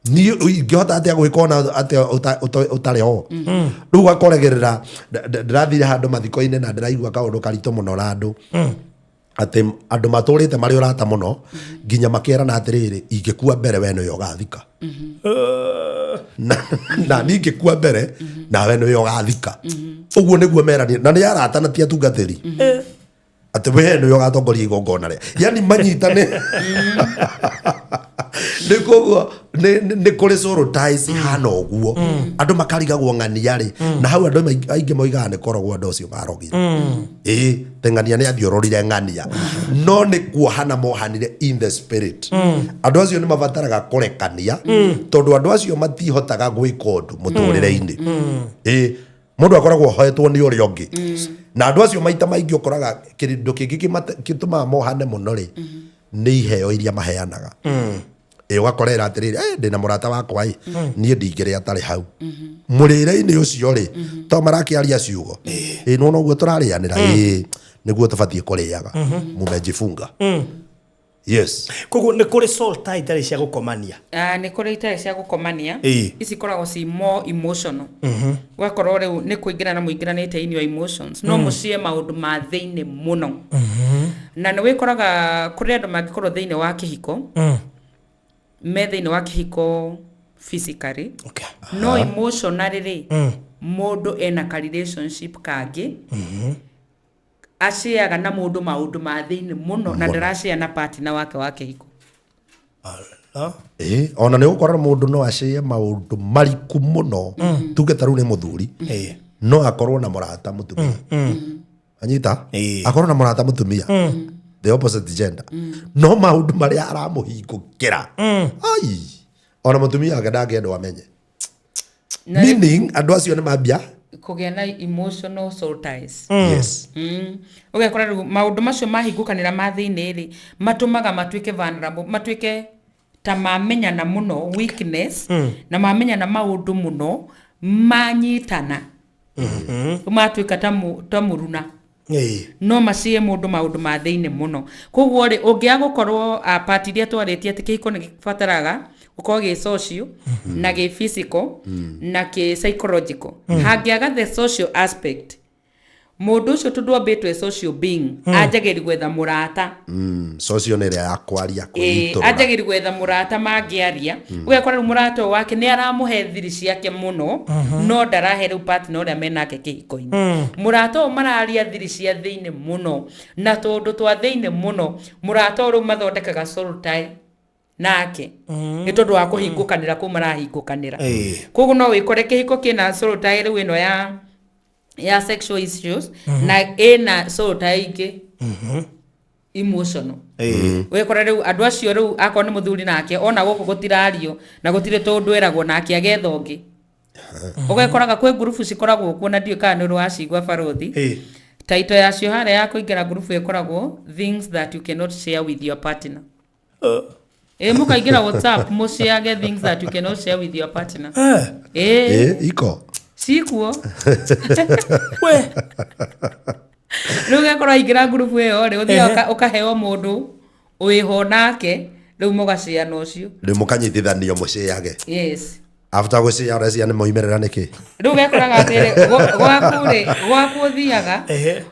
niĩ, ingĩhota atĩa gwĩka ona atĩa ũtarĩ ho. Rĩu ũgakoregerera ndĩrathire handũ mathiko-inĩ na ndĩraigua kaũndũ karitũ mũno na andũ, atĩ andũ matũrĩte marĩ ũrata mũno nginya makerana atĩrĩrĩ, ingĩkua mbere we nĩwe ũgathika, na niĩ ingĩkua mbere nawe nĩwe ũgathika. Ũguo nĩguo meranie, na nĩ arata na ti atungatĩri, atĩ we nĩwe ũgatongoria igongona rĩa, yani manyitane. Nĩ koguo nĩ kũrĩ soul ties ihana ũguo, andũ makarigagwo ng'ania rĩ, na hau andũ aingĩ moigaga nĩ korogwo andũ acio marogire, ĩĩ te ng'ania nĩ athiororire ng'ania, no nĩ kuohana mohanire in the spirit. Andũ acio nĩ mabataraga kũrekania, tondũ andũ acio matihotaga gwĩka ũndũ mũtũrĩre-inĩ. Ĩĩ, mũndũ akoragwo ohetwo nĩ ũrĩa ũngĩ, na andũ acio maita maingĩ ũkoraga kĩndũ kĩngĩ gĩtũmaga mohane mũno rĩ, nĩ iheo iria maheanaga. Ĩ ũgakorera atĩrĩrĩ, ndĩna mũrata wakwa ĩ, niĩ ndingĩrĩa atarĩ hau mũrĩre-inĩ ũcio rĩ, to marakĩaria ciugo, ĩ nĩwona ũguo tũrarĩanĩra, ĩ nĩguo tũbatiĩ kũrĩaga, mumejifunga. Yes. Koguo nĩ kũrĩ soul tie itarĩ cia gũkomania. Ah, nĩ kũrĩ itarĩ cia gũkomania. Ĩĩ. Ici ikoragwo ci more emotional, ũgakorwo rĩu nĩ kũingĩra na mũingĩranĩte in your emotions, no mũcie maũndũ ma thĩinĩ mũno. Na nĩ wĩkoraga kũrĩ andũ mangĩkorwo thĩinĩ wa kĩhiko, me thĩinĩ wa kĩhiko physically, no emotionally rĩ, mũndũ ena ka relationship kangĩ aceaga na mũndũ maũndũ ma thĩinĩ mũno na ndaracea na partner wake wa kĩhiko. Ala. Ĩ, ona nĩ ũgũkora mũndũ no acĩe maũndũ mariku mũno, tuge ta rĩu nĩ mũthuri, no akorwo na mũrata mũtumia, anyita, akorwo na mũrata mũtumia, the opposite gender, no maũndũ marĩa aramũhingũkĩra, ai, ona mũtumia wake ndangĩendwo amenye. Na Meaning andũ acio nĩ mambia kũgĩa na emotional soul ties. Yes. Ũgekora rĩu maũndũ macio mahingũkanĩra ma thĩinĩ rĩ, matũmaga matuĩke vulnerable, matuĩke ta mamenyana mũno weakness, na mamenyana maũndũ mũno, manyitana, matuĩka ta mũruna. No macie mũndũ maũndũ ma thĩinĩ mũno. Koguo rĩ, ũngĩaga gũkorwo part iria twarĩtie atĩ kĩhiko nĩ gĩbataraga gũkorwo gĩ social na gĩ physical na kĩ psychological, hangĩaga the social aspect, mũndũ ũcio tondũ ambĩtwo e social being, anjagĩri gwetha mũrata. Social nĩ ĩrĩa ya kwaria, Ĩĩ, kwĩitũrũra. Anjagĩri gwetha mũrata mangĩaria. Ũgakora rĩu mũrata ũyũ wake nĩ aramũhe thiri ciake mũno, no ndarahe rĩu partner ũrĩa menake kĩhiko-inĩ. Mũrata ũyũ mararia thiri cia thĩinĩ mũno na tũndũ twa thĩinĩ mũno. Mũrata ũyũ rĩu mathondekaga soul tie nake nĩ tondũ wa kũhingũkanĩra kũu marahingũkanĩra. Koguo no wĩkore kĩhiko kĩna soul tie rĩu ĩno ya sexual issues na ĩna soul tie ingĩ emotional. Wekora rĩu andũ acio rĩu, akorwo nĩ mũthuri nake ona gũkũ gũtirario na gũtirĩ tũndũ eragwo, nake agetha ũngĩ. Ũgekoraga kwĩ ngurubu cikoragwo kuo, na ndiũĩ kana nĩ ũrĩ wacigua, barothi. Taito yacio harĩa ya kũingĩra ngurubu ĩkoragwo "Things that you cannot share with your partner". Ĩ, mũkaingĩra WhatsApp mũciage "Things that you cannot share with your partner". Ĩ. Ĩ, iko. Cikuo. We. Rĩu ũgakorwo aingĩra ngurubu ĩyo rĩ, ũthiaga ũkaheo mũndũ wĩho nake, rĩu mũgaciana ũcio. Rĩu mũkanyitithanio mũcĩage. Yes. After gũcĩa, ũrecia nĩ moimĩrĩra nĩkĩ? Rĩu ũgekoraga atĩrĩ, gwaku rĩ, gwaku ũthiaga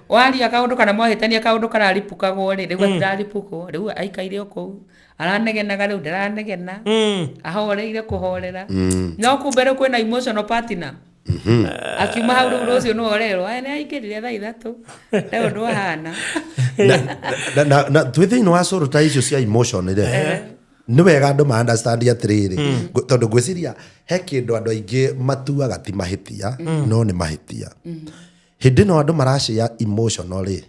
waria kaũndũ kana mwahĩtania kaũndũ kararipũkagwo rĩ, rĩu gatiraripũkwo, rĩu aikaire o kũu aranegenaga, rĩu ndaranegena, ahoreire kũhorera, no kumbe rĩu kwĩna emotional partner. Akiuma hau rĩu rũciũ nĩwe ũrerwo, "Aya, nĩ aingĩrire thaa 3 rĩu ũndũ ahana." Na twĩ thĩinĩ wa cũrũ ta icio cia emotion rĩ, nĩ wega andũ ma understand atĩrĩrĩ, tondũ ngwĩciria he kĩndũ andũ aingĩ matuaga ti mahĩtia, no nĩ mahĩtia. Hĩndĩ ĩno andũ maracĩa emotional rĩ,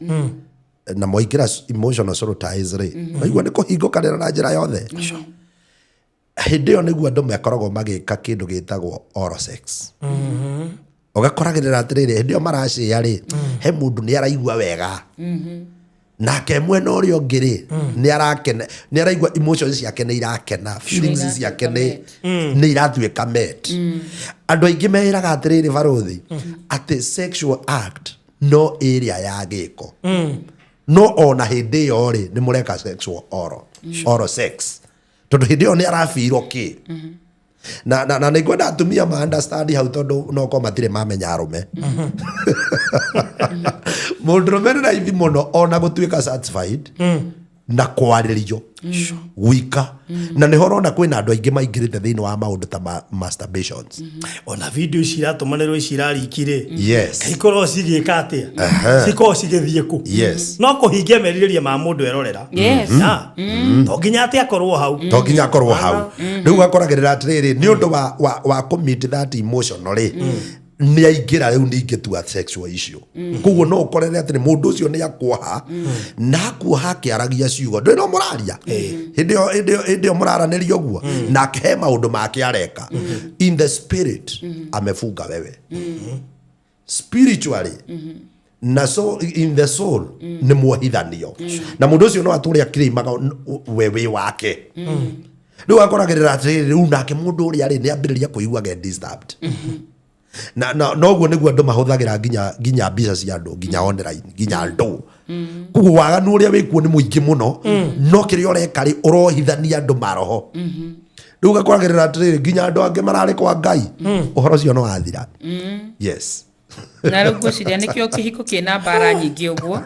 na mwaingĩra emotional soul ties rĩ, maigua nĩ kũhingũkanĩra na njĩra yothe, hĩndĩ ĩyo nĩguo andũ makoragwo magĩka kĩndũ gĩtagwo oral sex. Ũgakoragĩrĩra atĩrĩrĩ, hĩndĩ ĩyo maracĩa rĩ, he mũndũ nĩ araigua wega, nake mwena ũrĩa ũngĩ rĩ, nĩ arakena, nĩ araigua emotions ciake nĩ irakena, feelings ciake nĩ iratuĩka met. Andũ aingĩ meĩraga atĩrĩrĩ, barothi, atĩ sexual act no ĩrĩa ya gĩko, no ona hĩndĩ ĩyo rĩ, nĩ mũreka sexual oral sex, tondũ hĩndĩ ĩyo nĩ arabirwo kĩ na nĩ ngwenda atumia ma understand hau, tondũ no korwo matirĩ mamenya arũme. Mũndũrũme nĩ raithi mũno ona gũtuĩka satisfied na kwarĩrio gwika, na nĩho ũrona kwĩna andũ aingĩ maingĩrĩte thĩinĩ wa maũndũ ta masturbations. Ona video ici iratũmanĩrwo, ici irariki rĩ, ikorwo cigĩka atĩa, cikorwo cigĩthiĩ kũ? No kũhingia merirĩria ma mũndũ erorera. To nginya atĩ akorwo hau. To nginya akorwo hau. Rĩu gakoragĩrĩra atĩrĩrĩ, nĩ ũndũ wa kũ-meet that emotional rĩ, nĩ aingĩra rĩu ningĩ tu sexual issue. Koguo no ũkorere atĩ mũndũ ũcio nĩ akuoha, na akuoha akĩaragia ciugo, ndũĩ no mũraria hĩndĩ ĩyo mũraranĩria ũguo, nake he maũndũ make areka in the spirit. Amefunga wewe spiritually na so in the soul nĩ muohithanio, na mũndũ ũcio no atũre akĩrĩimaga we wĩ wake. Rĩu akoragĩrĩra atĩrĩrĩ, rĩu nake mũndũ ũrĩa rĩ, nĩ ambĩrĩria kũigua get disturbed, na noguo nĩguo andũ mahũthagĩra nginya mbica cia andũ, nginya online, nginya andũ. Koguo waganu ũrĩa wĩkuo nĩ mũingĩ mũno, no kĩrĩa ũreka rĩ, ũrohithania andũ maroho. Rĩu ũgakoragĩrĩra atĩrĩrĩ, nginya andũ angĩ mararĩ kwa Ngai, ũhoro ũcio no wathira. Yes. Na rĩu ngwĩciria nĩkĩo kĩhiko kĩna mbara nyingĩ ũguo,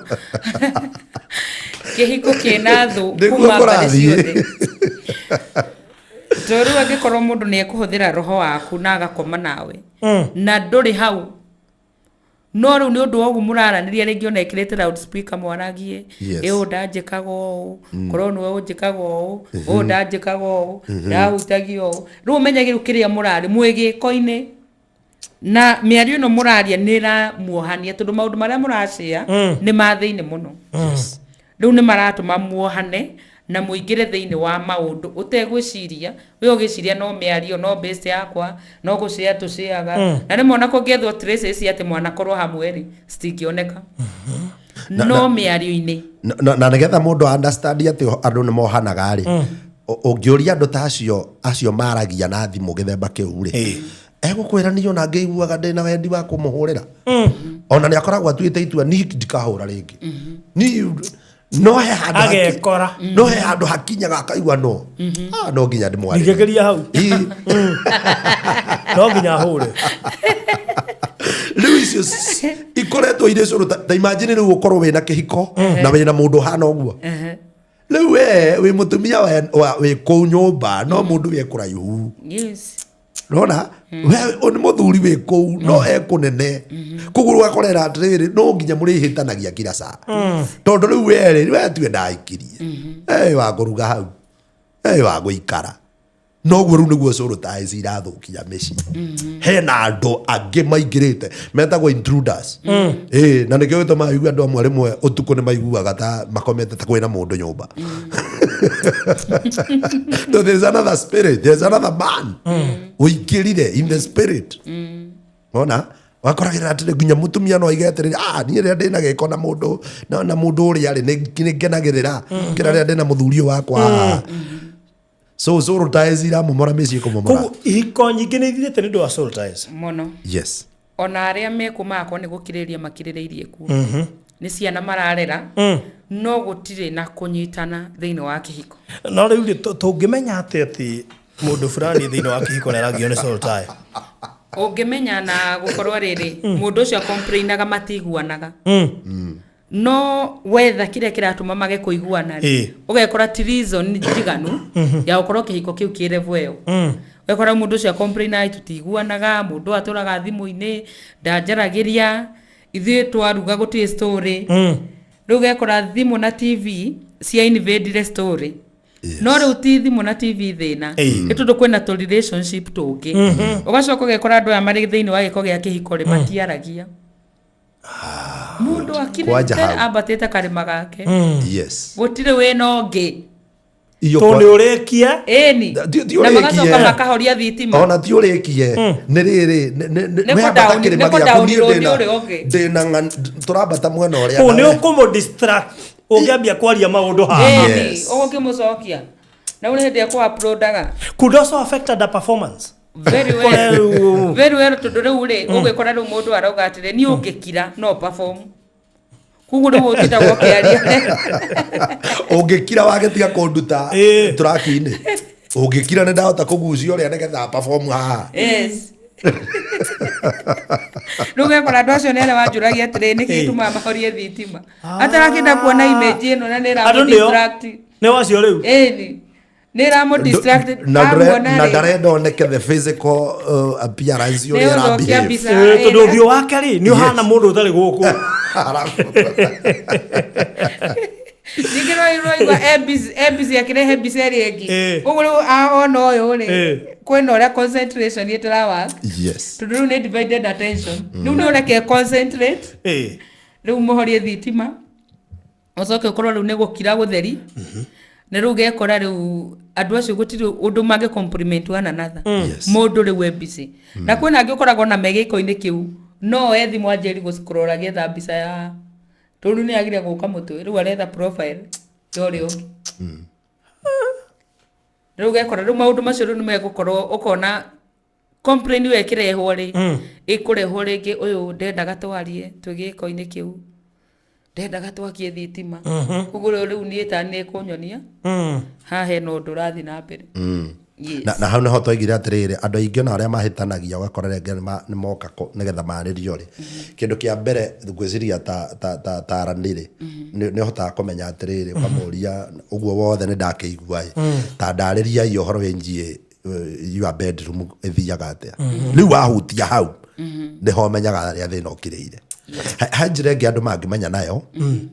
kĩhiko kĩna thũ Nĩguo kuma mbarĩ kũrathiĩ. ciothe, tondũ rĩu angĩkorwo mũndũ nĩ ekũhũthĩra roho waku na agakoma nawe na ndũrĩ hau, no rĩu nĩ ũndũ wa ũguo mũraranĩria, rĩngĩ ona ĩkĩrĩte loudspeaker mwaragie, ĩ ũũ ndanjĩkaga ũũ, korwo nĩwe ũnjĩkaga ũũ, ũũ ndanjĩkaga ũũ, ndahutagia ũũ. Rĩu ũmenye rĩu kĩrĩa mũrarĩ mwĩ gĩko-inĩ na mĩario ĩno mũraria nĩ ĩramuohania, tondũ maũndũ marĩa mũracĩa nĩ ma thĩinĩ mũno. Rĩu nĩ maratũma muohane na mũingĩre thĩinĩ wa maũndũ ũtegwĩciria. We ũgĩciria no mĩario, no base yakwa, no gũcĩa tũcĩaga, na rĩmwe ona kũngĩethwo traces atĩ mwanakorwo hamwe rĩ, citingĩoneka, no mĩario-inĩ. Na nĩgetha mũndũ understand atĩ andũ nĩ mohanaga rĩ, ũngĩũria andũ ta acio maragia na thimũ gĩthemba kĩu rĩ, egũkwĩra niĩ ona ngĩiguaga ndĩna wendi wa kũmũhũrĩra, ona nĩ akoragwo atuĩte itua, niĩ ndikahũra rĩngĩ, niĩ no he handũ Agekora. No he handũ hakinyaga akaigua no ah, no nginya ndĩmwarĩrie. Ndingĩkĩria hau. Ii. No nginya hũre. Rĩu icio ikoretwo irĩ cũrũ. Ta imagine rĩu ũkorwo wĩna kĩhiko na wĩna mũndũ ũhana ũguo. Rĩu we wĩ mũtumia wĩ kũu nyũmba, no mũndũ wĩ kũraihu. Nona we ũyũ nĩ mũthuri wĩ kũu no ekũnene, koguo ũgakorera atĩrĩrĩ, no nginya mũrĩhĩtanagia kila saa, tondũ rĩu werĩ we tuwe ndaikirie wa kũruga hau, wa gũikara noguo. Rĩu nĩguo cũrũ ta ici irathũkia mĩciĩ. Hena andũ angĩ maingĩrĩte metagwo intruders. Ĩĩ, na nĩkĩo gĩtũmaga igue andũ amwe rĩmwe ũtukũ nĩ maiguaga ta makomete ta kwĩna mũndũ nyũmba. So there's another spirit, there's another man ũingĩrire in the spirit. Ona wakoragĩrĩra atĩrĩ, nginya mũtumia no aige atĩrĩrĩ, ah, niĩ rĩrĩa ndĩna gĩko na mũndũ na mũndũ ũrĩa rĩ, nĩ ngenagĩrĩra kĩra rĩrĩa ndĩna mũthuri ũyũ wakwa haha. So soul ties iramomora mĩciĩ kũmomora. Koguo ihiko nyingĩ nĩ ithirĩte nĩ ũndũ wa soul ties. Mũno. Ona arĩa mekuo magakorwo nĩ gũkirĩrĩria makirĩrĩirie kuo, nĩ ciana mararera, no gũtirĩ na kũnyitana thĩinĩ wa kĩhiko. No rĩu rĩ, tũngĩmenya atĩ mũndũ fulani thĩinĩ wa kĩhiko nĩ aragio nĩ soul tie? Ũngĩmenya na gũkorwo rĩrĩ, mũndũ ũcio complainaga matiguanaga, no wetha kĩrĩa kĩratũma mage kũiguana rĩ, ũgekora ti reason njiganu ya gũkorwo kĩhiko kĩu kĩ level ĩyo. Ũgekora mũndũ ũcio complainaga tũtiguanaga, mũndũ ũyũ atũraga thimũ-inĩ, ndanjaragĩria, ithuĩ twaruga gũtirĩ story. Rĩu ũgekora thimũ na TV cia invadire story. No rĩu ti thimũ na TV thĩna, nĩ tondũ kwĩna tũ relationship tũngĩ. Ũgacoka ũgekora andũ aya marĩ thĩinĩ wa gĩko gĩa kĩhiko rĩ, matiaragia. Mũndũ Kwanja akirĩte hau. ambatĩte karĩma gake, gũtirĩ wĩna ũngĩ. Iyo Tondũ nĩ ũrĩkie. Ĩni. Ti Na ũrĩkie. magacoka makahoria thitima. Ona ti ũrĩkie, nĩ rĩrĩ Nĩ wambata kĩrĩma nĩ gĩaku, niĩ kũdownload ũrĩa ũngĩ. ndĩna tũrambata mwena ũrĩa Kũu nĩ nawe. ũkũmũ distract ũngĩambia kwaria maũndũ haha. Ĩni, ũgũkĩmũcokia na ũrĩ hĩndĩ ekũ-uploadaga. Could also affect the performance. Very Kore well. rĩu- Very well, tondũ rĩu rĩ, ũgĩkora rĩu mũndũ arauga atĩrĩ, niĩ ũngĩkira no perform, koguo rĩu ũtindagwo ũkĩaria. Ũngĩkira wagĩtiga kũnduta traki-inĩ, ũngĩkira nĩ ndahota kũgucia ũrĩa nĩgetha perform haha. Yes, rĩu ũgekora andũ acio nĩ arĩa wanjũragia atĩrĩ, nĩkĩ gĩtũmaga mahorie thitima, atarakĩenda kuona image ĩno na nĩ Andũ nĩo ĩramũ-distract. Nĩ wacio rĩu. Ĩni, nĩ ĩramũ-distract. Na Amuona rĩ, ndarenda oneke the physical appearance nĩ ũrĩa ũthũkia arabehave. mbica. Tondũ ũthiũ wake rĩ, nĩ ũhana mũndũ ũtarĩ gũkũ. Ningĩ rwaigua e busy akĩrehe mbica ĩrĩa ĩngĩ. Ũguo rĩu ona ũyũ rĩ, kwĩna ũrĩa concentration ĩtarawork, tondũ rĩu nĩ divided attention, rĩu nĩ ũreke concentrate. Rĩu mũhorie thitima, ũcoke ũkorwo rĩu nĩ gũkira gũtheri, na rĩu ũgekora rĩu andũ acio gũtirĩ ũndũ mangĩ compliment one another. Mũndũ rĩu e busy, na kwĩna angĩ ũkoragwo na me gĩko-inĩ kĩu, no oe thimũ anjĩri gũscroll agĩetha mbica ya tondũ nĩ agire gũka mũtwe, rĩu aretha profile ya ũrĩa ũngĩ. Rĩu ũgekora rĩu maũndũ macio rĩu nĩ megũkorwo ũkona complain ĩyo ĩkĩrehwo rĩ, ĩkũrehwo rĩngĩ, ũyũ ndendaga twarie twĩ gĩko-inĩ kĩu. Ndendaga twakie thitima. Koguo rĩu niĩ ta nĩ kũnyonia haha hena ũndũ ũrathiĩ na mbere. Yes. Na hau nĩho twaigire atĩrĩrĩ, andũ aingĩ ona arĩa mahĩtanagia ũgakora rĩngĩ nĩmoka nĩgetha marĩrio rĩ, kĩndũ kĩa mbere ngwĩciria ta aranĩ rĩ, nĩ ũhotaga kũmenya atĩrĩrĩ, ũkamũria ũguo wothe nĩ ndakĩigua ĩ, ta ndarĩriai ũhoro wĩgiĩ your bedroom ĩthiaga atĩa. Rĩu wahutia hau nĩho ũmenyaga harĩa thĩna ũkirĩire. He njĩra ĩngĩ andũ mangĩmenya nayo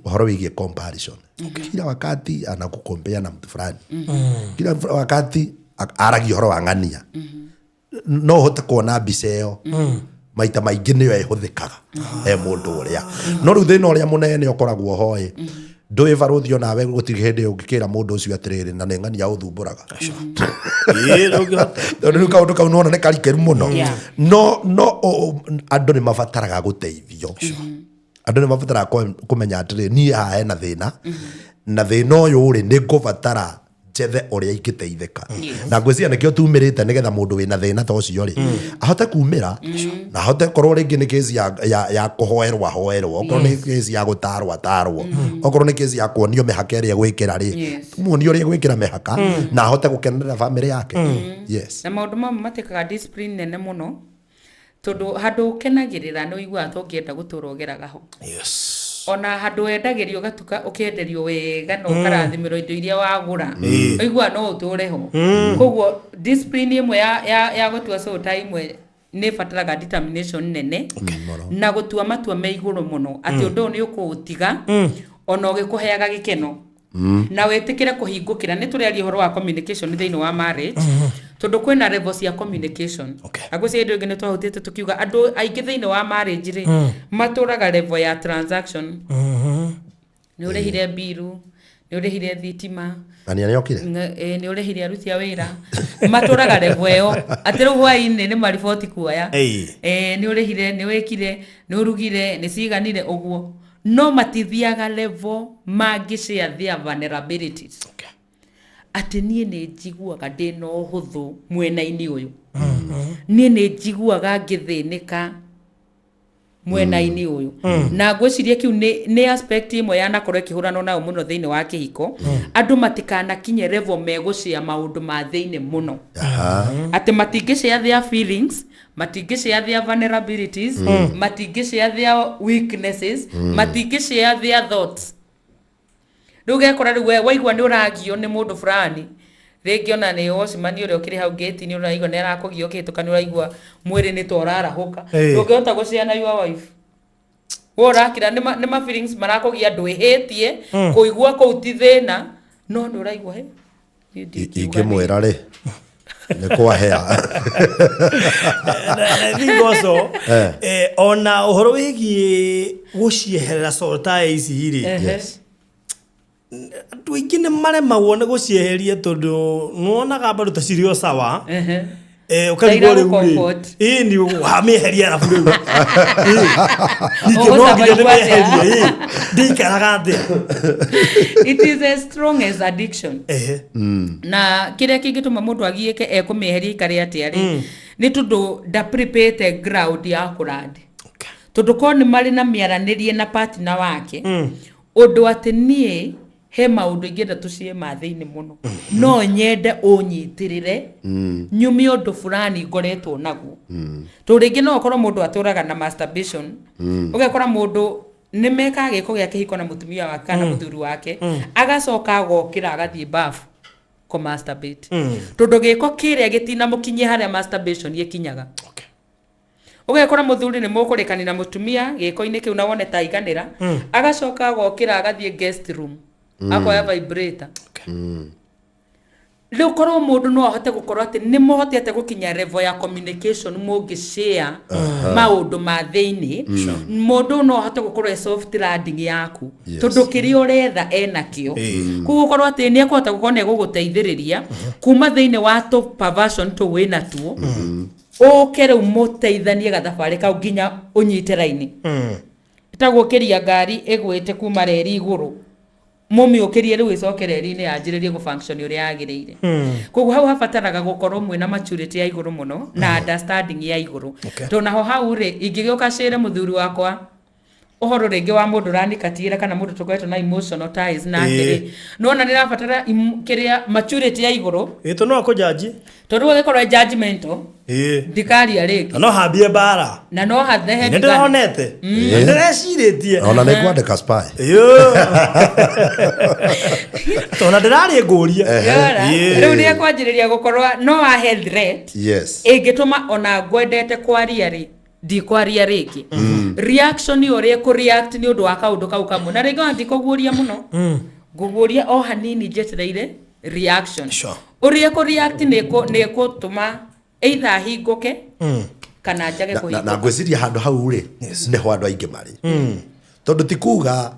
ũhoro wĩgiĩ comparison. Kila wakati anakukompea na mtu fulani, kila wakati aragia ũhoro wa ng'ania, no ũhote kuona mbica ĩyo maita maingĩ nĩyo ĩhũthĩkaga he mũndũ ũrĩa. No rĩu thĩna ũrĩa mũnene ũkoragwo ho ĩ, ndũĩ barũthi onawe gũtirĩ hĩndĩ ũngĩkĩra mũndũ ũcio atĩrĩrĩ, na nĩ ng'ania ũthumbũraga. Ĩĩ, ndũngĩhota. Tondũ rĩu kaũndũ kau nĩwona nĩ karikĩru mũno. No andũ nĩ mabataraga gũteithio, andũ nĩ mabataraga kũmenya atĩrĩ, niĩ haha hena thĩna, na thĩna ũyũ rĩ, nĩ ngũbatara njethe ũrĩa ingĩteithĩka. Na ngwĩciria nĩkĩo tumĩrĩte, nĩgetha mũndũ wĩna thĩna ta ũcio rĩ, ahote kumĩra na ahote korwo rĩngĩ nĩ kesi ya kũhoerwo ahoerwo, okorwo nĩ kesi ya gũtarwo atarwo, okorwo nĩ kesi ya kuonio mĩhaka ĩrĩa gwĩkĩra rĩ, muonio ũrĩa gwĩkĩra mĩhaka na ahote gũkenerera bamĩrĩ yake. Yes. Na maũndũ mamwe matĩkaga discipline nene mũno, tondũ handũ ũkenagĩrĩra nĩ ũiguaga ta ũngĩenda gũtũra ũgeraga ho. Ona handũ wendagĩrio ũgatuka ũkenderio wega na ũkarathimĩrwo indo iria wagũra, ũiguaga no ũtũre ho. Koguo discipline ĩmwe ya gũtua soul tie ĩmwe nĩ ĩbataraga determination nene na gũtua matua me igũrũ mũno atĩ ũndũ ũyũ nĩ ũkũũtiga ona ũgĩkũheaga gĩkeno, na wĩtĩkĩre kũhingũkĩra. Nĩ tũrĩaria ũhoro wa communication thĩinĩ wa marriage, tondũ kwĩna level cia communication. Na ngwĩciria hĩndĩ ĩngĩ nĩ twahutĩtie tũkiuga andũ aingĩ thĩinĩ wa marriage rĩ, matũraga level ya transaction. Nĩ ũrĩhire mbiru, nĩ ũrĩhire thitima. Ng'ania nĩ okire. Nĩ ũrĩhire aruti a wĩra. Matũraga level ĩyo atĩ rĩu hwaĩ-inĩ nĩ mariboti kuoya. Nĩ ũrĩhire, nĩ wĩkire, nĩ ũrugire, nĩ ciganire ũguo, no matithiaga level mangĩ share their vulnerabilities. Atĩ niĩ nĩ njiguaga ndĩna ũhũthũ mwena-inĩ ũyũ, niĩ nĩ njiguaga ngĩthĩnĩka mwena-inĩ ũyũ. Na ngwĩciria kĩu nĩ aspect ĩmwe yanakorwo ĩkĩhũranwo nayo mũno thĩinĩ wa kĩhiko, andũ matikanakinye level megũshare maũndũ ma thĩinĩ mũno, atĩ matingĩ share their feelings, matingĩ share their vulnerabilities, matingĩ share their weaknesses, matingĩ share their thoughts. Rĩu ũgekora rĩu we waigua nĩ ũragio nĩ mũndũ fulani, rĩngĩ ona nĩ watchman ũrĩa ũkĩrĩ hau gate-inĩ, ũraigua nĩ arakũgia ũkĩhĩtũka, nĩ ũraigua mwĩrĩ nĩ ta ũrarahũka. Ndũngĩhota gũshare na your wife. We ũrakira nĩ ma feelings marakũgia, ndwĩhĩtie, kũigua kũu ti thĩna, no nĩ ũraigua he niĩ ndingiuga. Ingĩmwĩra rĩ, nĩ kwahea. I think also ona ũhoro wĩgiĩ gũcieherera soul tie ici rĩ, andũ aingĩ nĩ maremagwo nĩ gũcieheria, tondũ nĩwonaga bado ta cirĩ o sawa. Ũkarigwo rĩu rĩ, Comfort. Ĩ ni wamĩeheria arabu rĩu. Ningĩ no nginya Ũgũsurvive atĩa? ndĩmĩeherie, ĩ, ndĩikaraga atĩa? It is as strong as addiction. Na kĩrĩa kĩngĩtũma mũndũ agiĩke ekũmĩeheria ikare atĩa rĩ, nĩ tondũ ndaprepare ground ya kũrandi. Tondũ korwo nĩ marĩ na mĩaranĩrie na partner wake, ũndũ atĩ niĩ he maũndũ ingĩenda tũcie ma thĩinĩ mũno, no nyende ũnyitĩrĩre nyumie ũndũ fulani ngoretwo naguo. Tondũ rĩngĩ no ũkorwo mũndũ atũraga na masturbation, ũgekora mũndũ nĩ mekaga gĩko gĩa kĩhiko na mũtumia wake kana mũthuri wake, agacoka agokĩra agathiĩ bafu kũ masturbate, tondũ gĩko kĩrĩa gĩtinamũkinyia harĩa masturbation ĩkinyaga. Ũgekora mũthuri nĩ mũkũrĩkani na mũtumia gĩko-inĩ kĩu na wone ta aiganĩra, agacoka agokĩra agathiĩ guest room, akoya vibrator. Rĩu korwo mũndũ no ahote gũkorwo atĩ nĩ mũhotete gũkinya level ya communication, mũngĩ share maũndũ ma thĩinĩ, mũndũ no ahote gũkorwo e soft landing yaku. Tondũ kĩrĩa ũretha enakĩo. Koguo gũkorwo atĩ nĩ ekũhota gũkorwo nĩ egũgũteithĩrĩria kuma thĩinĩ wa tũ perversion tũu wĩna tuo, ũke rĩu mũteithanie gathabarĩ kau nginya ũnyite raini. Ĩtagũkĩria ngari ĩgwĩte kuma reri igũrũ, mũmĩũkĩrie rĩu ĩcoke reri-inĩ yanjĩrĩrie gũ function ũrĩa yagĩrĩire. Koguo hau habataraga gũkorwo mwĩna maturity ya igũrũ mũno na understanding ya igũrũ. Tondũ naho hau rĩ, ingĩgĩũka cĩre mũthuri wakwa. Ũhoro rĩngĩ wa mũndũ ũranikatiĩra kana mũndũ tũkoretwo na emotional ties nake rĩ, nĩwona nĩrabatara kĩrĩa maturity ya igũrũ. Ĩ, to no akũjanji. Tondũ ũgĩkorwo e judgmental, ndikaria rĩngĩ. Na no hambie mbara. Na no hathehe. Nĩ ndĩronete, nĩ ndĩrecirĩtie. Ona nĩ ngwandĩka spy. Yo. Tona ndĩrarĩ ngũrie. Yora. Rĩu nĩ ekwanjĩrĩria gũkorwo no ahe threat ĩngĩtũma ona ngwendete kwaria rĩ, ndikwaria rĩngĩ. Reaction ũrĩa ĩkũreact nĩ ũndũ wa kaũndũ kau kamwe, na rĩngĩ ona ndikũguũria mũno, ngũguũria o hanini njetereire reaction. Ũrĩa ĩkũreact nĩ ĩkũtũma either ahingũke kana njage Na kũhingũka. Ngwĩciria handũ hau rĩ, nĩho andũ aingĩ marĩ, tondũ ti kuga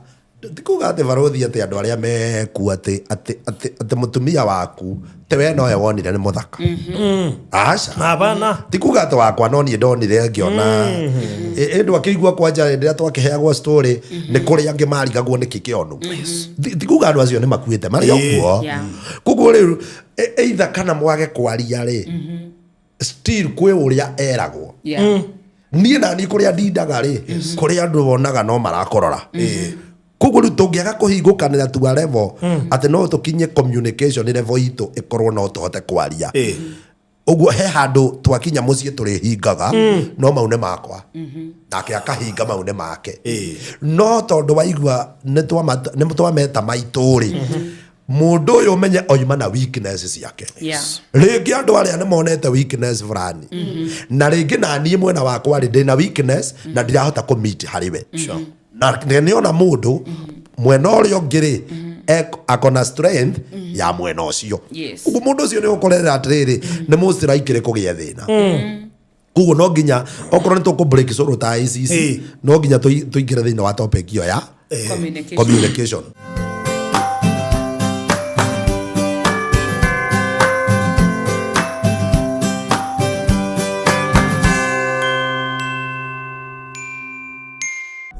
atĩ barothi atĩ andũ arĩa mekuo atĩ mũtumia waku te we nowe wonire nĩ mũthaka, aca. Hapana. Ti kuga atĩ wakwa no niĩ ndonire ngĩona ĩndũ akĩigua kwanja hĩndĩ ĩrĩa twakĩheagwo story nĩ kũrĩ angĩ marigagwo nĩkĩ kĩonu. Ti kuga andũ acio nĩ makuĩte, marĩ o kuo. Koguo rĩu either kana mwage kwaria rĩ, still kwĩ ũrĩa eragwo. Niĩ nani kũrĩa ndindaga rĩ, kũrĩ andũ wonaga no marakorora. Koguo rĩu tũngĩaga kũhingũkanĩra to a level atĩ no tũkinye communication level itũ ĩkorwo no tũhote kwaria, ũguo he handũ twakinya mũciĩ tũrĩhingaga, no mau nĩ makwa, nake akahinga mau nĩ make. No tondũ waigua nĩ twameta maitũ rĩ, mũndũ ũyũ ũmenye oima na weakness ciake. Rĩngĩ andũ arĩa nĩ monete weakness fulani, na rĩngĩ na niĩ mwena wakwa rĩ, ndĩna weakness na ndirahota kũ meet harĩ we, na nĩona mũndũ mwena ũrĩa ũngĩ rĩ, akona strength ya mwena ũcio. Ũguo mũndũ ũcio nĩ ũkorera atĩrĩrĩ, nĩ most likely kũgĩa thĩna. Koguo no nginya okorwo nĩ tũkũ break soul ties ici, no nginya tũingĩre thĩinĩ wa topic ĩyo ya Communication. Communication.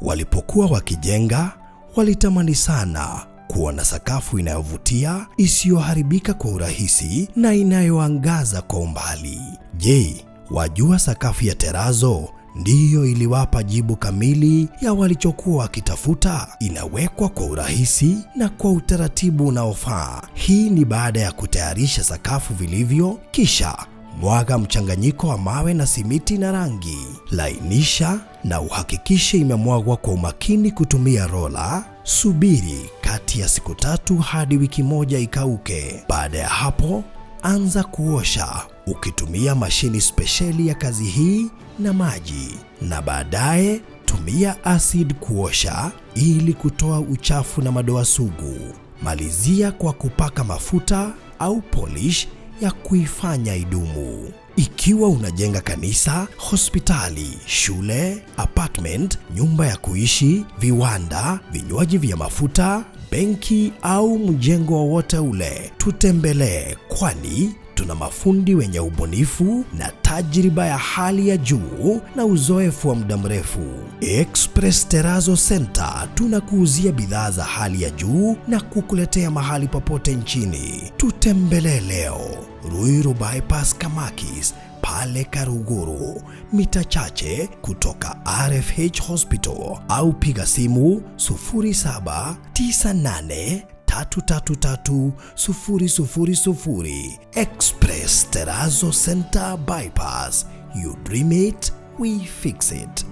Walipokuwa wakijenga, walitamani sana kuona sakafu inayovutia, isiyoharibika kwa urahisi na inayoangaza kwa umbali. Je, wajua sakafu ya terazo ndiyo iliwapa jibu kamili ya walichokuwa wakitafuta? Inawekwa kwa urahisi na kwa utaratibu unaofaa. Hii ni baada ya kutayarisha sakafu vilivyo, kisha mwaga mchanganyiko wa mawe na simiti na rangi. Lainisha na uhakikishe imemwagwa kwa umakini kutumia rola. Subiri kati ya siku 3 hadi wiki 1 ikauke. Baada ya hapo, anza kuosha ukitumia mashini spesheli ya kazi hii na maji, na baadaye tumia acid kuosha ili kutoa uchafu na madoa sugu. Malizia kwa kupaka mafuta au polish ya kuifanya idumu. Ikiwa unajenga kanisa, hospitali, shule, apartment, nyumba ya kuishi, viwanda, vinywaji vya mafuta, benki au mjengo wowote ule, tutembelee, kwani tuna mafundi wenye ubunifu na tajriba ya hali ya juu na uzoefu wa muda mrefu. Express Terrazzo Center tunakuuzia bidhaa za hali ya juu na kukuletea mahali popote nchini. Tutembelee leo Ruiru Bypass Kamakis pale Karuguru, mita chache kutoka RFH Hospital, au piga simu 0798 333 000. Express Terrazzo Center Bypass. You dream it, we fix it.